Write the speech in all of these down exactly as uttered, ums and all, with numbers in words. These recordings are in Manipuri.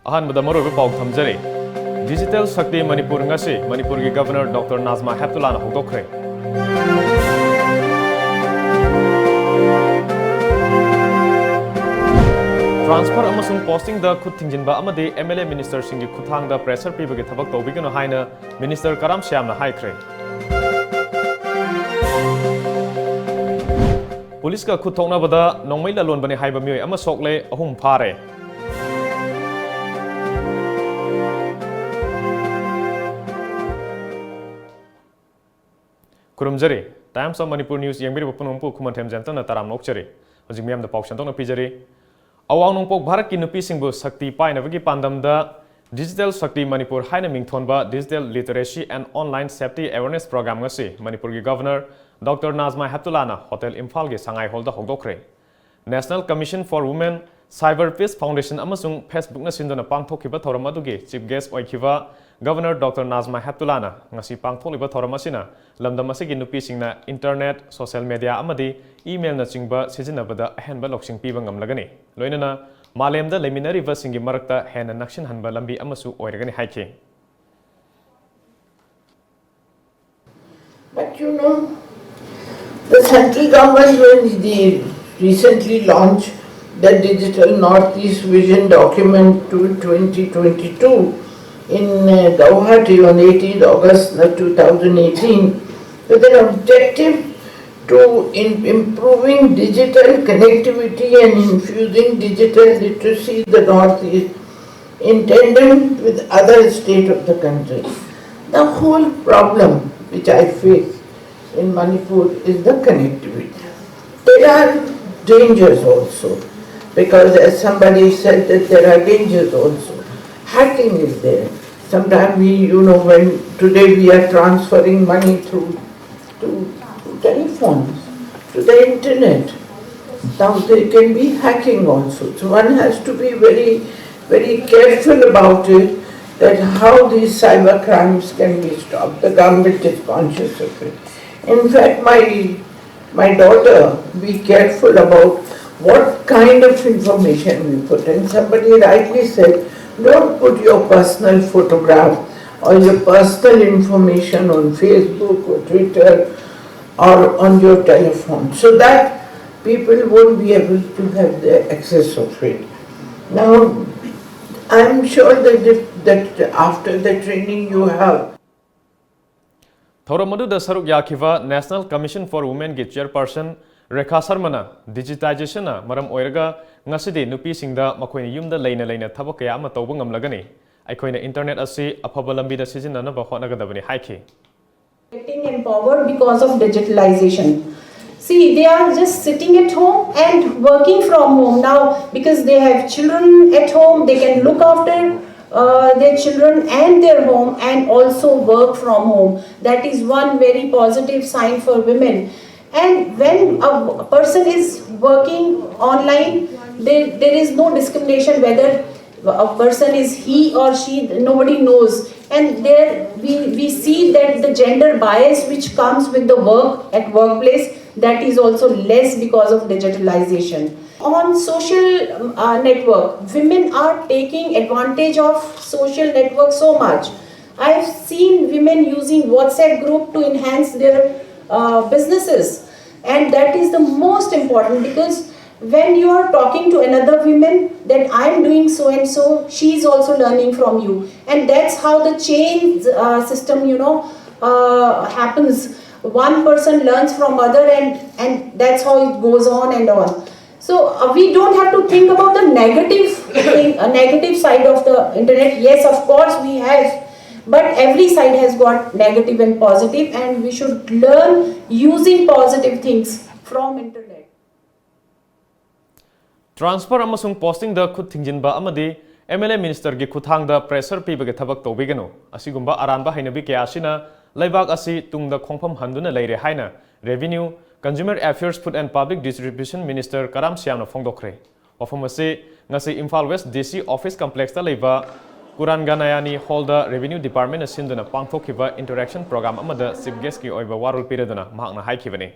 ꯑꯍꯥꯟꯕꯗ ꯃꯔꯨꯑꯣꯏꯕ ꯄꯥꯎ ꯊꯝꯖꯔꯤ꯫ Digital Shakti Manipur ꯉꯁꯤ ꯃꯅꯤꯄꯨꯔꯒꯤ Governor Doctor Najma Heptullahꯅ ꯍꯧꯗꯣꯛꯈ꯭ꯔꯦ꯫ Transfer ꯑꯃꯁꯨꯡ postingꯗ ꯈꯨꯠ ꯊꯤꯡꯖꯤꯟꯕ ꯑꯃꯗꯤ M L A ministerꯁꯤꯡꯒꯤ ꯈꯨꯠꯊꯥꯡꯗ pressure ꯄꯤꯕꯒꯤ ꯊꯕꯛ ꯇꯧꯕꯤꯒꯅꯨ ꯍꯥꯏꯅ Minister ꯀꯔꯥꯝ ꯁ꯭ꯌꯥꯝꯅ ꯍꯥꯏꯈ꯭ꯔꯦ꯫ ꯄꯨꯂꯤꯁꯀ ꯈꯨꯠ ꯊꯣꯛꯅꯕꯗ ꯅꯣꯡꯃꯩ ꯂꯂꯣꯟꯕꯅꯤ ꯍꯥꯏꯕ ꯃꯤꯑꯣꯏ ꯑꯃ ꯁꯣꯛꯂꯦ, ꯑꯍꯨꯝ ꯐꯥꯔꯦ꯫ ꯈꯨꯔꯨꯝꯖꯔꯤ꯫ Times of Manipur News ꯌꯦꯡꯕꯤꯔꯤꯕ ꯄꯨꯝꯅꯃꯛꯄꯨ ꯈꯨꯃꯟꯊꯦꯝ ꯖꯦꯟꯇꯅ ꯇꯔꯥꯝꯅ ꯑꯣꯛꯆꯔꯤ꯫ ꯍꯧꯖꯤꯛ ꯃꯤꯌꯥꯝꯗ ꯄꯥꯎ ꯁꯟꯗꯣꯛꯅ ꯄꯤꯖꯔꯤ꯫ ꯑꯋꯥꯡ ꯅꯣꯡꯄꯣꯛ ꯚꯥꯔꯠꯀꯤ ꯅꯨꯄꯤꯁꯤꯡꯕꯨ ꯁꯛꯇꯤ ꯄꯥꯏꯅꯕꯒꯤ ꯄꯥꯟꯗꯝꯗ Digital Shakti Manipur ꯍꯥꯏꯅ ꯃꯤꯡꯊꯣꯟꯕ Digital Literacy and Online Safety Awareness Program ꯉꯁꯤ ꯃꯅꯤꯄꯨꯔꯒꯤ Governor Doctor Najma Heptullahꯅ Hotel ꯏꯝꯐꯥꯜꯒꯤ ꯁꯉꯥꯏ ꯍꯣꯜꯗ ꯍꯧꯗꯣꯛꯈ꯭ꯔꯦ꯫ National Commission for Women, Cyber Peace Foundation ꯑꯃꯁꯨꯡ Facebookꯅ ꯁꯤꯟꯗꯨꯅ ꯄꯥꯡꯊꯣꯛꯈꯤꯕ ꯊꯧꯔꯝ ꯑꯗꯨꯒꯤ Chief Guest ꯑꯣꯏꯈꯤꯕ Governor Doctor Najma Heptullahꯅ ꯉꯁꯤ ꯄꯥꯡꯊꯣꯛꯂꯤꯕ ꯊꯧꯔꯝ ꯑꯁꯤꯅ ꯂꯝꯗꯝ ꯑꯁꯤꯒꯤ ꯅꯨꯄꯤꯁꯤꯡꯅ internet, social media ꯑꯃꯗꯤ emailꯅꯆꯤꯡꯕ ꯁꯤꯖꯤꯟꯅꯕꯗ ꯑꯍꯦꯟꯕ ꯂꯧꯁꯤꯡ ꯄꯤꯕ ꯉꯝꯂꯒꯅꯤ꯫ ꯂꯣꯏꯅꯅ ꯃꯥꯂꯦꯝꯗ ꯂꯩꯃꯤꯟꯅꯔꯤꯕꯁꯤꯡꯒꯤ ꯃꯔꯛꯇ ꯍꯦꯟꯅ ꯅꯛꯁꯤꯟꯍꯟꯕ ꯂꯝꯕꯤ ꯑꯃꯁꯨ ꯑꯣꯏꯔꯒꯅꯤ ꯍꯥꯏꯈꯤ꯫ But you know, the central government, when they recently launched the Digital Northeast Vision Document to twenty twenty-two in uh, Guwahati on eighteenth August uh, two thousand eighteen, with an objective to in improving digital connectivity and infusing digital literacy in the Northeast in tandem with other states of the country. The whole problem which I face in Manipur is the connectivity. There are dangers also, because as somebody said that there are dangers also. Hacking is there. Sometimes we, you know, when today we are transferring money through to, to telephones, to the internet. Now there can be hacking also. So one has to be very, very careful about it, that how these cyber crimes can be stopped. The government is conscious of it. In fact, my my daughter, be careful about what kind of information we put. And somebody rightly said, Don't put your personal photograph or your personal information on Facebook or Twitter or on your telephone, so that people won't be able to have the access of it. Now, I'm sure that if, that after the training you have, ꯊꯧꯔꯝ ꯑꯗꯨꯗ ꯁꯔꯨꯛ ꯌꯥꯈꯤꯕ National Commission for Womenꯒꯤ chairperson Rekha ꯁꯔꯃꯅ, ꯗꯤꯖꯤꯇꯥꯏꯖꯦꯁꯟꯅ ꯃꯔꯝ ꯑꯣꯏꯔꯒ ꯉꯁꯤꯗꯤ ꯅꯨꯄꯤꯁꯤꯡꯗ ꯃꯈꯣꯏꯅ ꯌꯨꯝꯗ ꯂꯩꯅ ꯂꯩꯅ ꯊꯕꯛ ꯀꯌꯥ ꯑꯃ ꯇꯧꯕ ꯉꯝꯂꯒꯅꯤ꯫ ꯑꯩꯈꯣꯏꯅ internet ꯑꯁꯤ ꯑꯐꯕ ꯂꯝꯕꯤꯗ ꯁꯤꯖꯤꯟꯅꯅꯕ ꯍꯣꯠꯅꯒꯗꯕꯅꯤ ꯍꯥꯏꯈꯤ꯫ Getting empowered because of digitalization. See, they are just sitting at home and working from home now because they have children at home, they can look after uh, their children and their home and also work from home. That is one very positive sign for women. And when a person is working online, there, there is no discrimination whether a person is he or she, nobody knows. And there we, we see that the gender bias which comes with the work at workplace, that is also less because of digitalization. On social uh, network, women are taking advantage of social network so much. I have seen women using WhatsApp group to enhance their uh, businesses, and that is the most important because when you are talking to another woman that I am doing so and so, she is also learning from you, and that's how the chain uh, system, you know, uh, happens. One person learns from other, and and that's how it goes on and on. So uh, we don't have to think about the negative thing, uh, negative side of the internet. Yes, of course we have, but every side has got negative and positive, and we should learn using positive things from internet. Transfer ꯑꯃꯁꯨꯡ postingꯗ ꯈꯨꯠ ꯊꯤꯡꯖꯤꯟꯕ ꯑꯃꯗꯤ MLA ministerꯒꯤ ꯈꯨꯠꯊꯥꯡꯗ pressure ꯄꯤꯕꯒꯤ ꯊꯕꯛ ꯇꯧꯕꯤꯒꯅꯨ꯫ ꯑꯁꯤꯒꯨꯝꯕ ꯑꯔꯥꯟꯕ ꯍꯩꯅꯕꯤ ꯀꯌꯥ ꯑꯁꯤꯅ ꯂꯩꯕꯥꯛ ꯑꯁꯤ ꯇꯨꯡꯗ ꯈꯣꯡꯐꯝ ꯍꯟꯗꯨꯅ ꯂꯩꯔꯦ ꯍꯥꯏꯅ Revenue, Consumer Affairs, Food and Public Distribution Minister ꯀꯔꯥꯝ ꯁ꯭ꯌꯥꯝꯅ ꯐꯣꯡꯗꯣꯛꯈ꯭ꯔꯦ꯫ ꯋꯥꯐꯝ ꯑꯁꯤ ꯉꯁꯤ ꯏꯝꯐꯥꯜ West DC office complexꯇ ꯂꯩꯕ ꯀꯨꯔꯥꯟꯒꯥꯅꯌꯥꯅꯤ hallꯗ Revenue Departmentꯅ ꯁꯤꯟꯗꯨꯅ ꯄꯥꯡꯊꯣꯛꯈꯤꯕ interaction program ꯑꯃꯗ chief guestꯀꯤ ꯑꯣꯏꯕ ꯋꯥꯔꯣꯜ ꯄꯤꯔꯗꯨꯅ ꯃꯍꯥꯛꯅ ꯍꯥꯏꯈꯤꯕꯅꯤ꯫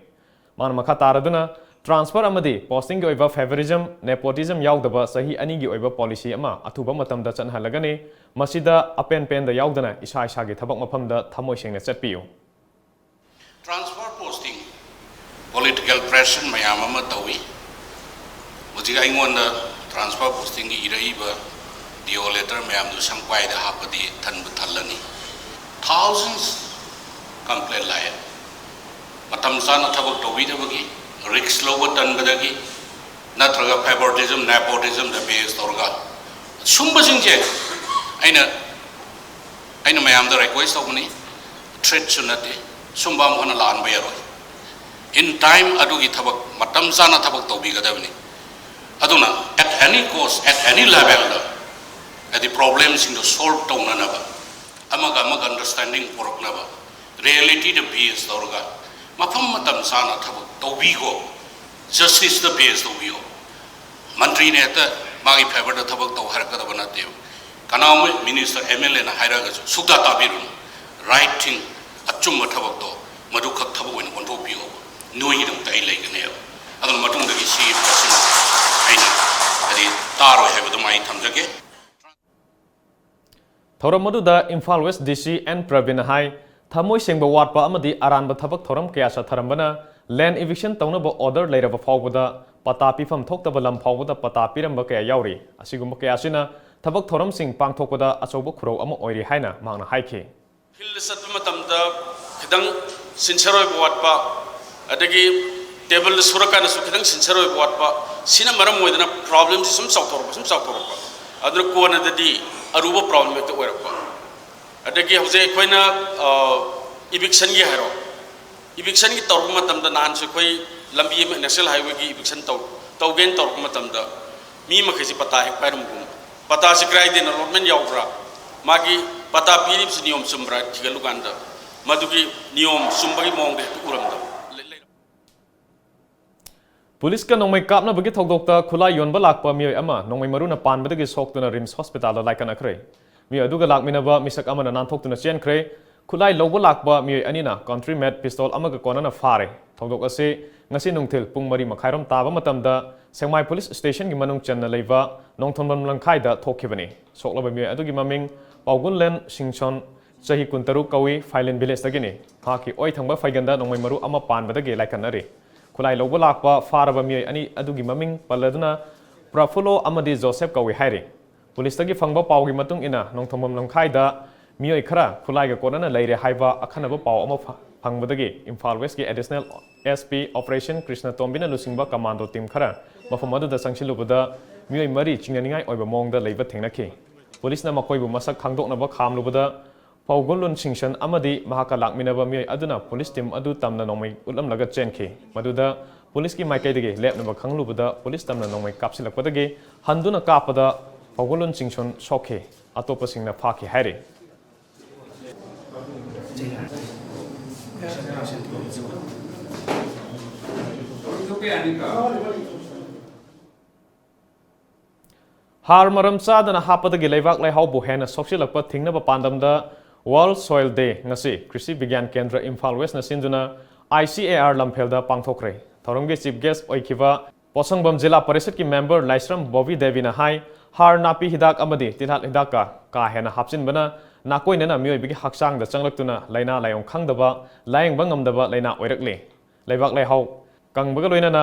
ꯃꯥꯅ ꯃꯈꯥ ꯇꯥꯔꯗꯨꯅ, ꯇ꯭ꯔꯥꯟꯁꯐꯔ ꯑꯃꯗꯤ ꯄꯣꯁꯇꯤꯡꯒꯤ ꯑꯣꯏꯕ ꯐꯦꯚꯔꯤꯖꯝ, ꯅꯦꯄꯣꯇꯤꯖꯝ ꯌꯥꯎꯗꯕ ꯆꯍꯤ ꯑꯅꯤꯒꯤ ꯑꯣꯏꯕ ꯄꯣꯂꯤꯁꯤ ꯑꯃ ꯑꯊꯨꯕ ꯃꯇꯝꯗ ꯆꯠꯅꯍꯜꯂꯒꯅꯤ꯫ ꯃꯁꯤꯗ ꯑꯄꯦꯟ ꯄꯦꯟꯗ ꯌꯥꯎꯗꯅ ꯏꯁꯥ ꯏꯁꯥꯒꯤ ꯊꯕꯛ ꯃꯐꯝꯗ ꯊꯃꯣꯏ ꯁꯦꯡꯅ ꯆꯠꯄꯤꯌꯨ꯫ ꯇ꯭ꯔꯥꯟꯁꯐꯔ ꯄꯣꯁꯇꯤꯡ, ꯄꯣꯂꯤꯇꯤꯀꯦꯜ ꯄ꯭ꯔꯦꯁꯔ ꯃꯌꯥꯝ ꯑꯃ ꯇꯧꯏ꯫ ꯍꯧꯖꯤꯛ ꯑꯩꯉꯣꯟꯗ ꯇ꯭ꯔꯥꯟꯁꯐꯔ ꯄꯣꯁꯇꯤꯡꯒꯤ ꯏꯔꯛꯏꯕ ꯗꯤ ꯑꯣ ꯂꯦꯇꯔ ꯃꯌꯥꯝꯗꯨ ꯁꯪꯄꯥꯏꯗ ꯍꯥꯞꯄꯗꯤ ꯊꯟꯕꯨ ꯊꯜꯂꯅꯤ꯫ ꯊꯥꯎꯖꯟꯁ ꯀꯝꯄ꯭ꯂꯦꯟ ꯂꯥꯛꯑꯦ꯫ ꯃꯇꯝ ꯆꯥꯅ ꯊꯕꯛ ꯇꯧꯕꯤꯗꯕꯒꯤ, ꯔꯤꯛꯁ ꯂꯧꯕ ꯇꯟꯕꯗꯒꯤ, ꯅꯠꯇ꯭ꯔꯒ ꯐꯦꯕꯣꯔꯇꯤꯖꯝ, ꯅꯦꯄꯣꯇꯤꯖꯝꯗ ꯕꯦꯁ ꯇꯧꯔꯒ ꯁꯨꯝꯕꯁꯤꯡꯁꯦ ꯑꯩꯅ ꯑꯩꯅ ꯃꯌꯥꯝꯗ ꯔꯤꯀ꯭ꯋꯦꯁ ꯇꯧꯕꯅꯤ, ꯊ꯭ꯔꯦꯠꯁꯨ ꯅꯠꯇꯦ, ꯁꯨꯝꯕ ꯑꯃꯨꯛ ꯍꯟꯅ ꯂꯥꯛꯍꯟꯕ ꯌꯥꯔꯣꯏ꯫ ꯏꯟ ꯇꯥꯏꯝ ꯑꯗꯨꯒꯤ ꯊꯕꯛ ꯃꯇꯝ ꯆꯥꯅ ꯊꯕꯛ ꯇꯧꯕꯤꯒꯗꯕꯅꯤ꯫ ꯑꯗꯨꯅ at any cost, at any levelꯗ ꯍꯥꯏꯗꯤ ꯄ꯭ꯔꯣꯕ꯭ꯂꯦꯝꯁꯤꯡꯗꯣ ꯁꯣꯜꯕ ꯇꯧꯅꯅꯕ, ꯑꯃꯒ ꯑꯃꯒ ꯑꯟꯗꯔꯁ꯭ꯇꯦꯟꯗꯤꯡ ꯄꯨꯔꯛꯅꯕ, ꯔꯤꯌꯦꯂꯤꯇꯤꯗ ꯕꯦꯁ ꯇꯧꯔꯒ ꯃꯐꯝ ꯃꯇꯝ ꯆꯥꯅ ꯊꯕꯛ ꯇꯧꯕꯤꯈꯣ꯫ ꯖꯁꯇꯤꯁꯇ ꯕꯦꯁ ꯇꯧꯕꯤꯌꯣ꯫ ꯃꯟꯇ꯭ꯔꯤꯅ ꯍꯦꯛꯇ ꯃꯥꯒꯤ ꯐꯦꯚꯔꯗ ꯊꯕꯛ ꯇꯧ ꯍꯥꯏꯔꯛꯀꯗꯕ ꯅꯠꯇꯦꯕ꯫ ꯀꯅꯥꯒꯨꯝꯕ ꯃꯤꯅꯤꯁꯇꯔ, ꯑꯦꯝ ꯑꯦꯜ ꯑꯦꯅ ꯍꯥꯏꯔꯛꯑꯒꯁꯨ ꯁꯨꯛꯇꯥ ꯇꯥꯕꯤꯔꯨꯅꯨ꯫ ꯔꯥꯏꯠ ꯊꯤꯡ, ꯑꯆꯨꯝꯕ ꯊꯕꯛꯇꯣ ꯃꯗꯨꯈꯛ ꯊꯕꯛ ꯑꯣꯏꯅ ꯑꯣꯟꯊꯣꯛꯄꯤꯌꯣꯕ꯫ ꯅꯣꯏꯒꯤꯗꯃꯛꯇ ꯑꯩ ꯂꯩꯒꯅꯦꯕ꯫ ꯑꯗꯨꯅ ꯃꯇꯨꯡꯗꯒꯤ ꯁꯤꯒꯤ ꯄꯣꯠꯁꯤꯃ ꯑꯩꯅ ꯍꯥꯏꯗꯤ ꯇꯥꯔꯣꯏ ꯍꯥꯏꯕꯗꯨꯃ ꯑꯩ ꯊꯝꯖꯒꯦ꯫ ꯊꯧꯔꯝ ꯑꯗꯨꯗ ꯏꯝꯐꯥꯜ ꯋꯦꯁ ꯗꯤ ꯁꯤ ꯑꯦꯟ ꯄ꯭ꯔꯕꯤꯟꯅ ꯍꯥꯏ, ꯊꯃꯣꯏ ꯁꯦꯡꯕ ꯋꯥꯠꯄ ꯑꯃꯗꯤ ꯑꯔꯥꯟꯕ ꯊꯕꯛ ꯊꯧꯔꯝ ꯀꯌꯥ ꯆꯠꯊꯔꯝꯕꯅ ꯂꯦꯟꯗ ꯏꯚꯤꯛꯁꯟ ꯇꯧꯅꯕ ꯑꯣꯔꯗꯔ ꯂꯩꯔꯕ ꯐꯥꯎꯕꯗ ꯄꯇꯥ ꯄꯤꯐꯝ ꯊꯣꯛꯇꯕ ꯂꯝ ꯐꯥꯎꯕꯗ ꯄꯇꯥ ꯄꯤꯔꯝꯕ ꯀꯌꯥ ꯌꯥꯎꯔꯤ꯫ ꯑꯁꯤꯒꯨꯝꯕ ꯀꯌꯥ ꯑꯁꯤꯅ ꯊꯕꯛ ꯊꯧꯔꯝꯁꯤꯡ ꯄꯥꯡꯊꯣꯛꯄꯗ ꯑꯆꯧꯕ ꯈꯨꯔꯧ ꯑꯃ ꯑꯣꯏꯔꯤ ꯍꯥꯏꯅ ꯃꯍꯥꯛꯅ ꯍꯥꯏꯈꯤ꯫ ꯐꯤꯜꯗ ꯆꯠꯄ ꯃꯇꯝꯗ ꯈꯤꯇꯪ ꯁꯤꯟꯁꯤꯌꯔ ꯑꯣꯏꯕ ꯋꯥꯠꯄ, ꯑꯗꯒꯤ ꯇꯦꯕꯜꯗ ꯁꯨꯔꯀꯥꯟꯗꯁꯨ ꯈꯤꯇꯪ ꯁꯤꯟꯁꯤꯌꯔ ꯑꯣꯏꯕ ꯋꯥꯠꯄ, ꯁꯤꯅ ꯃꯔꯝ ꯑꯣꯏꯗꯅ ꯄ꯭ꯔꯣꯕ꯭ꯂꯦꯝꯁꯤ ꯁꯨꯝ ꯆꯥꯎꯊꯣꯔꯛꯄ, ꯁꯨꯝ ꯆꯥꯎꯊꯣꯔꯛꯄ꯫ ꯑꯗꯨꯅ ꯀꯣꯟꯅꯗꯗꯤ ꯑꯔꯨꯕ ꯄ꯭ꯔꯣꯕ꯭ꯂꯦꯝ ꯍꯦꯛꯇ ꯑꯣꯏꯔꯛꯄ꯫ ꯑꯗꯒꯤ ꯍꯧꯖꯤꯛ ꯑꯩꯈꯣꯏꯅ, ꯑ, ꯏꯚꯤꯛꯁꯟꯒꯤ ꯍꯥꯏꯔꯣ, ꯏꯚꯤꯛꯁꯟꯒꯤ ꯇꯧꯔꯛꯄ ꯃꯇꯝꯗ ꯅꯍꯥꯟꯁꯨ ꯑꯩꯈꯣꯏ ꯂꯝꯕꯤ ꯑꯃ, ꯅꯦꯁꯅꯦꯜ ꯍꯥꯏꯋꯦꯒꯤ ꯏꯚꯤꯛꯁꯟ ꯇꯧ-, ꯇꯧꯒꯦꯅ ꯇꯧꯔꯛꯄ ꯃꯇꯝꯗ ꯃꯤ ꯃꯈꯩꯁꯤ ꯄꯇꯥ ꯍꯦꯛ ꯄꯥꯏꯔꯝꯒꯨꯝ, ꯄꯇꯥꯁꯤ ꯀꯗꯥꯏꯗꯩꯅꯣ, ꯑꯦꯂꯣꯠꯃꯦꯟ ꯌꯥꯎꯕ꯭ꯔꯥ, ꯃꯥꯒꯤ ꯄꯇꯥ ꯄꯤꯔꯤꯕꯁꯤ ꯅꯤꯌꯣꯝ ꯆꯨꯝꯕ꯭ꯔꯥ ꯊꯤꯒꯠꯂꯨꯀꯥꯟꯗ ꯃꯗꯨꯒꯤ ꯅꯤꯌꯣꯝ ꯆꯨꯝꯕꯒꯤ ꯃꯑꯣꯡꯗ ꯍꯦꯛꯇ ꯎꯔꯝꯗꯕ꯫ ꯂꯩ-, ꯂꯩ-, ꯄꯨꯂꯤꯁꯀ ꯅꯣꯡꯃꯩ ꯀꯥꯞꯅꯕꯒꯤ ꯊꯧꯗꯣꯛꯇ ꯈꯨꯠꯂꯥꯏ ꯌꯣꯟꯕ ꯂꯥꯛꯄ ꯃꯤꯑꯣꯏ ꯑꯃ ꯅꯣꯡꯃꯩ ꯃꯔꯨꯅ ꯄꯥꯟꯕꯗꯒꯤ ꯁꯣꯛꯇꯨꯅ ꯔꯤꯝꯁ ꯍꯣꯁꯄꯤꯇꯥꯜꯗ ꯂꯥꯏꯀꯠꯅꯈ꯭ꯔꯦ꯫ ꯃꯤꯑꯣꯏ ꯑꯗꯨꯒ ꯂꯥꯛꯃꯤꯟꯅꯕ ꯃꯤꯁꯛ ꯑꯃꯅ ꯅꯥꯟꯊꯣꯛꯇꯨꯅ ꯆꯦꯟꯈ꯭ꯔꯦ꯫ ꯈꯨꯠꯂꯥꯏ ꯂꯧꯕ ꯂꯥꯛꯄ ꯃꯤꯑꯣꯏ ꯑꯅꯤꯅ country made pistol ꯑꯃꯒ ꯀꯣꯟꯅꯅ ꯐꯥꯔꯦ꯫ ꯊꯧꯗꯣꯛ ꯑꯁꯤ ꯉꯁꯤ ꯅꯨꯡꯊꯤꯜ ꯄꯨꯡ ꯃꯔꯤ ꯃꯈꯥꯏꯔꯣꯝ ꯇꯥꯕ ꯃꯇꯝꯗ ꯁꯦꯛꯃꯥꯏ police stationꯒꯤ ꯃꯅꯨꯡ ꯆꯟꯅ ꯂꯩꯕ ꯅꯣꯡꯊꯣꯝꯕꯝ ꯂꯝꯈꯥꯏꯗ ꯊꯣꯛꯈꯤꯕꯅꯤ꯫ ꯁꯣꯛꯂꯕ ꯃꯤꯑꯣꯏ ꯑꯗꯨꯒꯤ ꯃꯃꯤꯡ ꯄꯥꯎꯒꯨꯟꯂꯦꯟ ꯁꯤꯡꯁꯣꯟ, ꯆꯍꯤ ꯀꯨꯟꯇꯔꯨꯛ ꯀꯧꯏ, ꯐꯥꯏꯂꯦꯟ villageꯇꯒꯤꯅꯤ꯫ ꯃꯍꯥꯛꯀꯤ ꯑꯣꯏ ꯊꯪꯕ ꯐꯩꯒꯟꯗ ꯅꯣꯡꯃꯩ ꯃꯔꯨ ꯑꯃ ꯄꯥꯟꯕꯗꯒꯤ ꯂꯥꯏꯀꯠꯅꯔꯤ꯫ ꯈꯨꯠꯂꯥꯏ ꯂꯧꯕ ꯂꯥꯛꯄ ꯐꯥꯔꯕ ꯃꯤꯑꯣꯏ ꯑꯅꯤ ꯑꯗꯨꯒꯤ ꯃꯃꯤꯡ ꯄꯜꯂꯗꯨꯅ ꯄ꯭ꯔꯐꯨꯂꯣ ꯑꯃꯗꯤ ꯖꯣꯁꯦꯐ ꯀꯧꯏ ꯍꯥꯏꯔꯤ꯫ Policeꯇꯒꯤ ꯐꯪꯕ ꯄꯥꯎꯒꯤ ꯃꯇꯨꯡ ꯏꯟꯅ ꯅꯣꯡꯊꯣꯝꯕꯝ ꯂꯝꯈꯥꯏꯗ ꯃꯤꯑꯣꯏ ꯈꯔ ꯈꯨꯠꯂꯥꯏꯒ ꯀꯣꯟꯅꯅ ꯂꯩꯔꯦ ꯍꯥꯏꯕ ꯑꯈꯟꯅꯕ ꯄꯥꯎ ꯑꯃ ꯐ-, ꯐꯪꯕꯗꯒꯤ Imphal Westꯀꯤ Additional SP Operation Krishna ꯇꯣꯝꯕꯤꯅ ꯂꯨꯆꯤꯡꯕ commando team ꯈꯔ ꯃꯐꯝ ꯑꯗꯨꯗ ꯆꯪꯁꯤꯜꯂꯨꯕꯗ ꯃꯤꯑꯣꯏ ꯃꯔꯤ ꯆꯤꯡꯅꯅꯤꯡꯉꯥꯏ ꯑꯣꯏꯕ ꯃꯑꯣꯡꯗ ꯂꯩꯕ ꯊꯦꯡꯅꯈꯤ꯫ Policeꯅ ꯃꯈꯣꯏꯕꯨ ꯃꯁꯛ ꯈꯪꯗꯣꯛꯅꯕ ꯈꯥꯝꯂꯨꯕꯗ ꯐꯧꯒꯨꯟꯂꯨꯟ ꯁꯤꯡꯁꯟ ꯑꯃꯗꯤ ꯃꯍꯥꯛꯀ ꯂꯥꯛꯃꯤꯟꯅꯕ ꯃꯤꯑꯣꯏ ꯑꯗꯨꯅ police team ꯑꯗꯨ ꯇꯝꯅ ꯅꯣꯡꯃꯩ ꯎꯠꯂꯝꯂꯒ ꯆꯦꯟꯈꯤ꯫ ꯃꯗꯨꯗ policeꯀꯤ ꯃꯥꯏꯀꯩꯗꯒꯤ ꯂꯦꯞꯅꯕ ꯈꯪꯂꯨꯕꯗ police ꯇꯝꯅ ꯅꯣꯡꯃꯩ ꯀꯥꯞꯁꯤꯜꯂꯛꯄꯗꯒꯤ ꯍꯟꯗꯨꯅ ꯀꯥꯞꯄꯗ ꯐꯧꯒꯨꯟꯂꯨꯟ ꯁꯤꯡꯁꯟ ꯁꯣꯛꯈꯤ꯫ ꯑꯇꯣꯞꯄꯁꯤꯡꯅ ꯐꯥꯈꯤ ꯍꯥꯏꯔꯤ꯫ ꯍꯥꯔ ꯃꯔꯝ ꯆꯥꯗꯅ ꯍꯥꯞꯄꯗꯒꯤ ꯂꯩꯕꯥꯛ ꯂꯩꯍꯥꯎꯕꯨ ꯍꯦꯟꯅ ꯁꯣꯛꯆꯤꯜꯂꯛꯄ ꯊꯤꯡꯅꯕ ꯄꯥꯟꯗꯝꯗ World Soil Day ꯉꯁꯤ ꯀ꯭ꯔꯤꯁꯤ ꯕꯤꯒ꯭ꯌꯥꯟ ꯀꯦꯟꯗ꯭ꯔ ꯏꯝꯐꯥꯜ Westꯅ ꯁꯤꯟꯗꯨꯅ ICAR ꯂꯝꯐꯦꯜꯗ ꯄꯥꯡꯊꯣꯛꯈ꯭ꯔꯦ꯫ ꯊꯧꯔꯝꯒꯤ chief guest ꯑꯣꯏꯈꯤꯕ ꯄꯣꯠꯁꯪꯕꯝ ꯖꯤꯂꯥ ꯄꯔꯤꯁꯠꯀꯤ member ꯂꯥꯏꯁ꯭ꯔꯝ ꯕꯣꯕꯤ ꯗꯦꯕꯤꯅ ꯍꯥꯏ, ꯍꯥꯔ ꯅꯥꯄꯤ ꯍꯤꯗꯥꯛ ꯑꯃꯗꯤ ꯇꯤꯜꯍꯥꯠ ꯍꯤꯗꯥꯛꯀ ꯀꯥ ꯍꯦꯟꯅ ꯍꯥꯞꯆꯤꯟꯕꯅ ꯅꯥꯀꯣꯏꯅꯅ ꯃꯤꯑꯣꯏꯕꯒꯤ ꯍꯛꯆꯥꯡꯗ ꯆꯪꯂꯛꯇꯨꯅ ꯂꯥꯏꯅꯥ ꯂꯥꯏꯑꯣꯡ ꯈꯪꯗꯕ, ꯂꯥꯏꯌꯦꯡꯕ ꯉꯝꯗꯕ ꯂꯥꯏꯅꯥ ꯑꯣꯏꯔꯛꯂꯤ꯫ ꯂꯩꯕꯥꯛ ꯂꯩꯍꯥꯎ ꯀꯪꯕꯒ ꯂꯣꯏꯅꯅ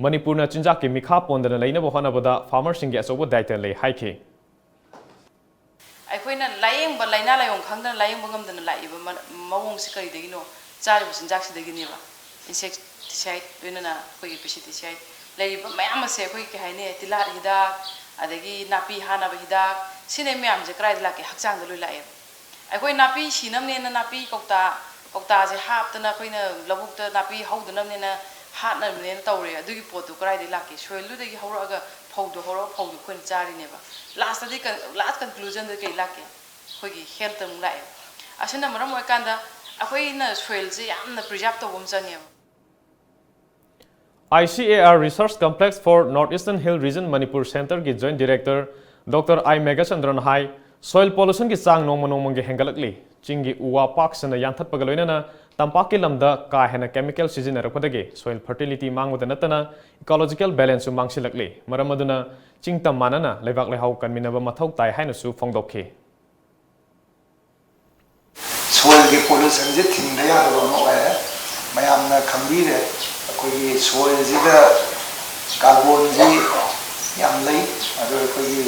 ꯃꯅꯤꯄꯨꯔꯅ ꯆꯤꯟꯖꯥꯛꯀꯤ ꯃꯤꯈꯥ ꯄꯣꯟꯗꯅ ꯂꯩꯅꯕ ꯍꯣꯠꯅꯕꯗ farmerꯁꯤꯡꯒꯤ ꯑꯆꯧꯕ ꯗꯥꯏꯇ ꯂꯩ ꯍꯥꯏꯈꯤ꯫ ꯑꯩꯈꯣꯏꯅ ꯂꯥꯏꯌꯦꯡꯕ, ꯂꯥꯏꯅꯥ ꯂꯥꯏꯑꯣꯡ ꯈꯪꯗꯅ ꯂꯥꯏꯌꯦꯡꯕ ꯉꯝꯗꯅ ꯂꯥꯛꯏꯕ ꯃ-, ꯃꯑꯣꯡꯁꯤ ꯀꯔꯤꯗꯒꯤꯅꯣ? ꯆꯥꯔꯤꯕ ꯆꯤꯟꯖꯥꯛꯁꯤꯗꯒꯤꯅꯦꯕ꯫ Insecticide ꯂꯣꯏꯅꯅ ꯑꯩꯈꯣꯏꯒꯤ pesticide ꯂꯩꯔꯤꯕ ꯃꯌꯥꯝ ꯑꯁꯦ, ꯑꯩꯈꯣꯏꯒꯤ ꯀꯩ ꯍꯥꯏꯅꯤ, ꯇꯤꯜꯍꯥꯠ ꯍꯤꯗꯥꯛ, ꯑꯗꯒꯤ ꯅꯥꯄꯤ ꯍꯥꯠꯅꯕ ꯍꯤꯗꯥꯛ, ꯁꯤꯅ ꯃꯌꯥꯝꯁꯦ ꯀꯗꯥꯏꯗ ꯂꯥꯛꯀꯦ? ꯍꯛꯆꯥꯡꯗ ꯂꯣꯏ ꯂꯥꯛꯑꯦꯕ꯫ ꯑꯩꯈꯣꯏ ꯅꯥꯄꯤ ꯁꯤꯅꯕꯅꯦꯅ ꯅꯥꯄꯤ ꯀꯧꯇꯥ, ꯀꯧꯇꯥꯁꯦ ꯍꯥꯞꯇꯅ ꯑꯩꯈꯣꯏꯅ ꯂꯧꯕꯨꯛꯇ ꯅꯥꯄꯤ ꯍꯧꯗꯅꯕꯅꯦꯅ ꯍꯥꯠꯅꯕꯅꯦꯅ ꯇꯧꯔꯦ꯫ ꯑꯗꯨꯒꯤ ꯄꯣꯠꯇꯨ ꯀꯗꯥꯏꯗꯒꯤ ꯂꯥꯛꯀꯦ? Soilꯗꯨꯗꯒꯤ ꯍꯧꯔꯛꯑꯒ ꯐꯧꯗꯨ ꯍꯧꯔꯛꯑ ꯐꯧꯗꯨ ꯑꯩꯈꯣꯏꯅ ꯆꯥꯔꯤꯅꯦꯕ꯫ Lastꯇꯗꯤ ꯀ-, last conclusionꯗ ꯀꯩ ꯂꯥꯛꯀꯦ? ꯑꯩꯈꯣꯏꯒꯤ healthꯇ ꯑꯃꯨꯛ ꯂꯥꯛꯑꯦ꯫ ꯑꯁꯤꯅ ꯃꯔꯝ ꯑꯣꯏꯔꯀꯥꯟꯗ ꯑꯩꯈꯣꯏꯅ soilꯁꯦ ꯌꯥꯝꯅ preserve ꯇꯧꯕ ꯑꯃ ꯆꯪꯉꯦꯕ꯫ ICAR Research Complex for North Eastern Hill Region Manipur Centreꯒꯤ Joint Director Doctor I ꯃꯦꯘꯆꯟꯗ꯭ꯔꯅ high, soil pollutionꯒꯤ ꯆꯥꯡ ꯅꯣꯡꯃ ꯅꯣꯡꯃꯒꯤ ꯍꯦꯟꯒꯠꯂꯛꯂꯤ꯫ ꯆꯤꯡꯒꯤ ꯎ ꯋꯥ ꯄꯥꯛ ꯁꯟꯅ ꯌꯥꯟꯊꯠꯄꯒ ꯂꯣꯏꯅꯅ ꯇꯝꯄꯥꯛꯀꯤ ꯂꯝꯗ ꯀꯥ ꯍꯦꯟꯅ chemical ꯁꯤꯖꯤꯟꯅꯔꯛꯄꯗꯒꯤ soil fertility ꯃꯥꯡꯕꯗ ꯅꯠꯇꯅ ecological balance ꯁꯨ ꯃꯥꯡꯁꯤꯜꯂꯛꯂꯤ꯫ ꯃꯔꯝ ꯑꯗꯨꯅ ꯆꯤꯡ ꯇꯝ ꯃꯥꯟꯅꯅ ꯂꯩꯕꯥꯛ ꯂꯩꯍꯥꯎ ꯀꯟꯃꯤꯟꯅꯕ ꯃꯊꯧ ꯇꯥꯏ ꯍꯥꯏꯅꯁꯨ ꯐꯣꯡꯗꯣꯛꯈꯤ꯫ Soil ꯒꯤ pollution ꯁꯦ ꯊꯤꯡꯗ ꯌꯥꯗꯕ ꯑꯃ ꯑꯣꯏꯔꯦ꯫ ꯃꯌꯥꯝꯅ ꯈꯪꯕꯤꯔꯦ, ꯑꯩꯈꯣꯏꯒꯤ soil ꯁꯤꯗ carbon ꯁꯤ ꯌꯥꯝ ꯂꯩ꯫ ꯑꯗꯣ ꯑꯩꯈꯣꯏꯒꯤ,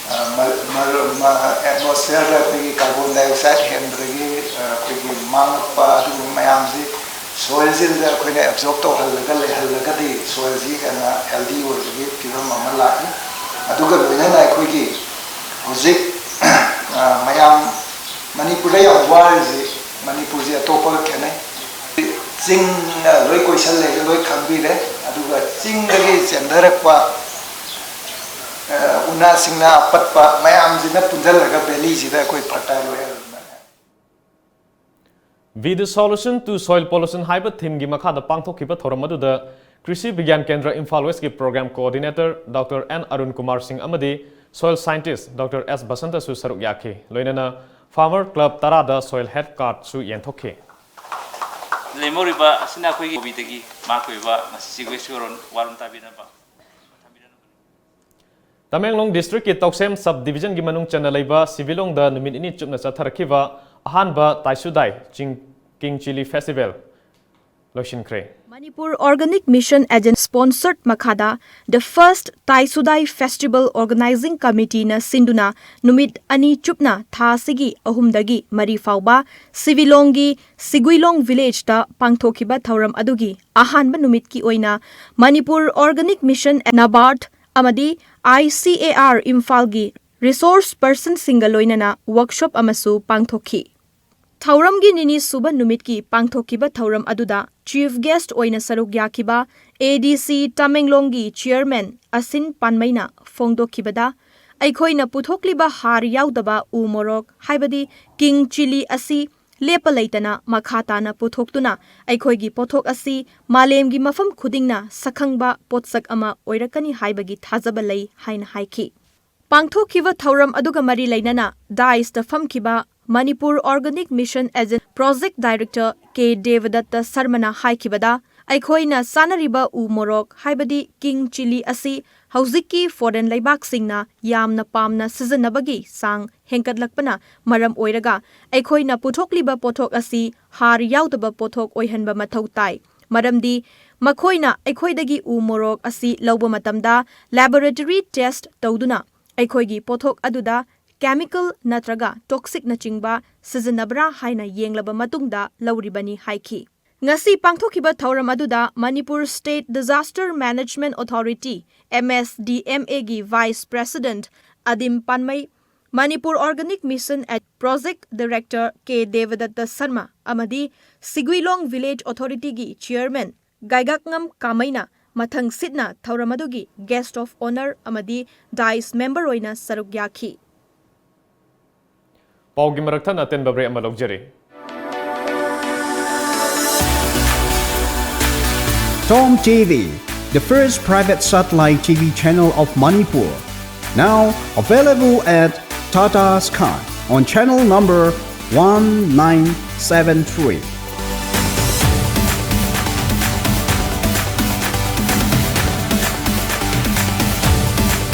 ꯑ, ꯃ-, ꯃ-, ꯃ-, atmosphere ꯗ ꯑꯩꯈꯣꯏꯒꯤ carbon dioxide ꯍꯦꯟꯕꯗꯒꯤ, ꯑ, ꯑꯩꯈꯣꯏꯒꯤ ꯃꯥꯡꯉꯛꯄ ꯑꯗꯨꯒꯨꯝꯕ ꯃꯌꯥꯝꯁꯤ soil ꯁꯤꯗ ꯑꯩꯈꯣꯏꯅ absorb ꯇꯧꯍꯜꯂꯒ ꯂꯩꯍꯜꯂꯒꯗꯤ soil ꯁꯤ ꯍꯦꯟꯅ healthy ꯑꯣꯏꯕꯒꯤ ꯐꯤꯕꯝ ꯑꯃ ꯂꯥꯛꯏ꯫ ꯑꯗꯨꯒ ꯂꯣꯏꯅꯅ ꯑꯩꯈꯣꯏꯒꯤ ꯍꯧꯖꯤꯛ, ꯑ, ꯃꯌꯥꯝ ꯃꯅꯤꯄꯨꯔꯗ ꯌꯥꯝ ꯋꯥꯔꯤꯁꯤ ꯃꯅꯤꯄꯨꯔꯁꯤ ꯑꯇꯣꯞꯄꯒ ꯈꯦꯠꯅꯩ꯫ ꯆꯤꯡꯅ ꯂꯣꯏ ꯀꯣꯏꯁꯜꯂꯦ, ꯂꯣꯏ ꯈꯪꯕꯤꯔꯦ꯫ ꯑꯗꯨꯒ ꯆꯤꯡꯗꯒꯤ ꯆꯦꯟꯊꯔꯛꯄ, ꯑ, ꯎꯅꯥꯁꯤꯡꯅ ꯑꯄꯠꯄ ꯃꯌꯥꯝꯁꯤꯅ ꯄꯨꯟꯁꯤꯜꯂꯒ valley ꯁꯤꯗ ꯑꯩꯈꯣꯏ fertile ꯑꯣꯏꯍꯜꯂꯦ꯫ With the Solution to Soil Pollution ꯍꯥꯏꯕ theme ꯒꯤ ꯃꯈꯥꯗ ꯄꯥꯡꯊꯣꯛꯈꯤꯕ ꯊꯧꯔꯝ ꯑꯗꯨꯗ ꯀ꯭ꯔꯤꯁꯤ ꯕꯤꯒ꯭ꯌꯥꯟ ꯀꯦꯟꯗ꯭ꯔ ꯏꯝꯐꯥꯜ ꯋꯦꯁꯀꯤ program coordinator Doctor N Arun Kumar Singh ꯑꯃꯗꯤ soil scientist Doctor ꯑꯦꯁ ꯕꯁꯟꯇꯁꯨ ꯁꯔꯨꯛ ꯌꯥꯈꯤ꯫ ꯂꯣꯏꯅꯅ farmer club ꯇꯔꯥꯗ soil health card ꯁꯨ ꯌꯦꯟꯊꯣꯛꯈꯤ꯫ ꯂꯦꯝꯍꯧꯔꯤꯕ ꯑꯁꯤꯅ ꯑꯩꯈꯣꯏꯒꯤ ꯍꯣꯕꯤꯗꯒꯤ ꯃꯍꯥꯛꯀꯤ ꯑꯣꯏꯕ ꯉꯁꯤ ꯆꯤꯒꯨꯏꯁꯀꯤ ꯋꯥꯔꯣꯜ ꯋꯥꯔꯣꯜ ꯇꯥꯕꯤꯅꯕ꯫ ꯇꯃꯦꯡꯂꯣꯡ district ꯀꯤ ꯇꯧꯁꯦꯝ sub division ꯒꯤ ꯃꯅꯨꯡ ꯆꯟꯅ ꯂꯩꯕ ꯁꯤꯕꯤꯂꯣꯡꯗ ꯅꯨꯃꯤꯠ ꯅꯤꯅꯤ ꯆꯨꯞꯅ ꯆꯠꯊꯔꯛꯈꯤꯕ ꯑꯍꯥꯟꯕ ꯇꯥꯏꯁꯨꯗꯥꯏ ꯆꯤꯡ-, King Chilli Festival ꯂꯣꯏꯁꯤꯟꯈ꯭ꯔꯦ꯫ Manipur Organic Mission Agent sponsored ꯃꯈꯥꯗ The First ꯇꯥꯏꯁꯨꯗꯥꯏ Festival Organizing Committee ꯅ ꯁꯤꯟꯗꯨꯅ ꯅꯨꯃꯤꯠ ꯑꯅꯤ ꯆꯨꯞꯅ ꯊꯥ ꯑꯁꯤꯒꯤ ꯑꯍꯨꯝꯗꯒꯤ ꯃꯔꯤ ꯐꯥꯎꯕ ꯁꯤꯕꯤꯂꯣꯡꯒꯤ ꯁꯤꯒꯨꯏꯂꯣꯡ village ꯇ ꯄꯥꯡꯊꯣꯛꯈꯤꯕ ꯊꯧꯔꯝ ꯑꯗꯨꯒꯤ ꯑꯍꯥꯟꯕ ꯅꯨꯃꯤꯠꯀꯤ ꯑꯣꯏꯅ Manipur Organic Mission, NABARD ꯑꯃꯗꯤ I C A R ꯏꯝꯐꯥꯜꯒꯤ resource person ꯁꯤꯡꯒ ꯂꯣꯏꯅꯅ workshop ꯑꯃꯁꯨ ꯄꯥꯡꯊꯣꯛꯈꯤ꯫ ꯊꯧꯔꯝꯒꯤ ꯅꯤꯅꯤ ꯁꯨꯕ ꯅꯨꯃꯤꯠꯀꯤ ꯄꯥꯡꯊꯣꯛꯈꯤꯕ ꯊꯧꯔꯝ ꯑꯗꯨꯗ chief guest ꯑꯣꯏꯅ ꯁꯔꯨꯛ ꯌꯥꯈꯤꯕ A D C ꯇꯃꯦꯡꯂꯣꯡꯒꯤ chairman ꯑꯁꯤꯟ ꯄꯥꯟꯃꯩꯅ ꯐꯣꯡꯗꯣꯛꯈꯤꯕꯗ, ꯑꯩꯈꯣꯏꯅ ꯄꯨꯊꯣꯛꯂꯤꯕ ꯍꯥꯔ ꯌꯥꯎꯗꯕ ꯎ ꯃꯣꯔꯣꯛ ꯍꯥꯏꯕꯗꯤ King Chilli ꯑꯁꯤ ꯂꯦꯞꯄ ꯂꯩꯇꯅ ꯃꯈꯥ ꯇꯥꯅ ꯄꯨꯊꯣꯛꯇꯨꯅ ꯑꯩꯈꯣꯏꯒꯤ ꯄꯣꯠꯊꯣꯛ ꯑꯁꯤ ꯃꯥꯂꯦꯝꯒꯤ ꯃꯐꯝ ꯈꯨꯗꯤꯡꯅ ꯁꯛꯈꯪꯕ ꯄꯣꯠꯁꯛ ꯑꯃ ꯑꯣꯏꯔꯛꯀꯅꯤ ꯍꯥꯏꯕꯒꯤ ꯊꯥꯖꯕ ꯂꯩ ꯍꯥꯏꯅ ꯍꯥꯏꯈꯤ꯫ ꯄꯥꯡꯊꯣꯛꯈꯤꯕ ꯊꯧꯔꯝ ꯑꯗꯨꯒ ꯃꯔꯤ ꯂꯩꯅꯅ dais ꯇ ꯐꯝꯈꯤꯕ Manipur Organic Mission Agent Project Director K ꯗꯦꯕꯗꯠꯇ ꯁꯔꯃꯅ ꯍꯥꯏꯈꯤꯕꯗ, ꯑꯩꯈꯣꯏꯅ ꯆꯥꯅꯔꯤꯕ ꯎ ꯃꯣꯔꯣꯛ, ꯍꯥꯏꯕꯗꯤ king chilli ꯑꯁꯤ ꯍꯧꯖꯤꯛꯀꯤ foreign ꯂꯩꯕꯥꯛꯁꯤꯡꯅ ꯌꯥꯝꯅ ꯄꯥꯝꯅ ꯁꯤꯖꯤꯟꯅꯕꯒꯤ ꯆꯥꯡ ꯍꯦꯟꯒꯠꯂꯛꯄꯅ ꯃꯔꯝ ꯑꯣꯏꯔꯒ, ꯑꯩꯈꯣꯏꯅ ꯄꯨꯊꯣꯛꯂꯤꯕ ꯄꯣꯠꯊꯣꯛ ꯑꯁꯤ ꯍꯥꯔ ꯌꯥꯎꯗꯕ ꯄꯣꯠꯊꯣꯛ ꯑꯣꯏꯍꯟꯕ ꯃꯊꯧ ꯇꯥꯏ꯫ ꯃꯔꯝꯗꯤ ꯃꯈꯣꯏꯅ ꯑꯩꯈꯣꯏꯗꯒꯤ ꯎ ꯃꯣꯔꯣꯛ ꯑꯁꯤ ꯂꯧꯕ ꯃꯇꯝꯗ laboratory test ꯇꯧꯗꯨꯅ ꯑꯩꯈꯣꯏꯒꯤ ꯄꯣꯠꯊꯣꯛ ꯑꯗꯨꯗ chemical ꯅꯠꯇ꯭ꯔꯒ toxicꯅꯆꯤꯡꯕ ꯁꯤꯖꯤꯟꯅꯕ꯭ꯔꯥ ꯍꯥꯏꯅ ꯌꯦꯡꯂꯕ ꯃꯇꯨꯡꯗ ꯂꯧꯔꯤꯕꯅꯤ ꯍꯥꯏꯈꯤ꯫ ꯉꯁꯤ ꯄꯥꯡꯊꯣꯛꯈꯤꯕ ꯊꯧꯔꯝ ꯑꯗꯨꯗ Manipur State Disaster Management Authority, M S D M A, ꯒꯤ Vice President ꯑꯗꯤꯝ ꯄꯥꯟꯃꯩ, Manipur Organic Mission Project Director K ꯗꯦꯕꯗꯠꯇ Sharma ꯑꯃꯗꯤ ꯁꯤꯒꯨꯏꯂꯣꯡ Village Authorityꯒꯤ Chairman ꯒꯥꯏꯒꯥꯛꯉꯝ ꯀꯥꯃꯩꯅ ꯃꯊꯪ ꯁꯤꯠꯅ ꯊꯧꯔꯝ ꯑꯗꯨꯒꯤ Guest of Honour ꯑꯃꯗꯤ dais member ꯑꯣꯏꯅ ꯁꯔꯨꯛ ꯌꯥꯈꯤ꯫ ꯄꯥꯎꯒꯤ ꯃꯔꯛ ꯊꯠꯅ ꯑꯇꯦꯟꯕ break ꯑꯃ ꯂꯧꯖꯔꯤ꯫ Tom T V, the first private satellite T V channel of Manipur. Now available at Tata Sky on channel number one nine seven three.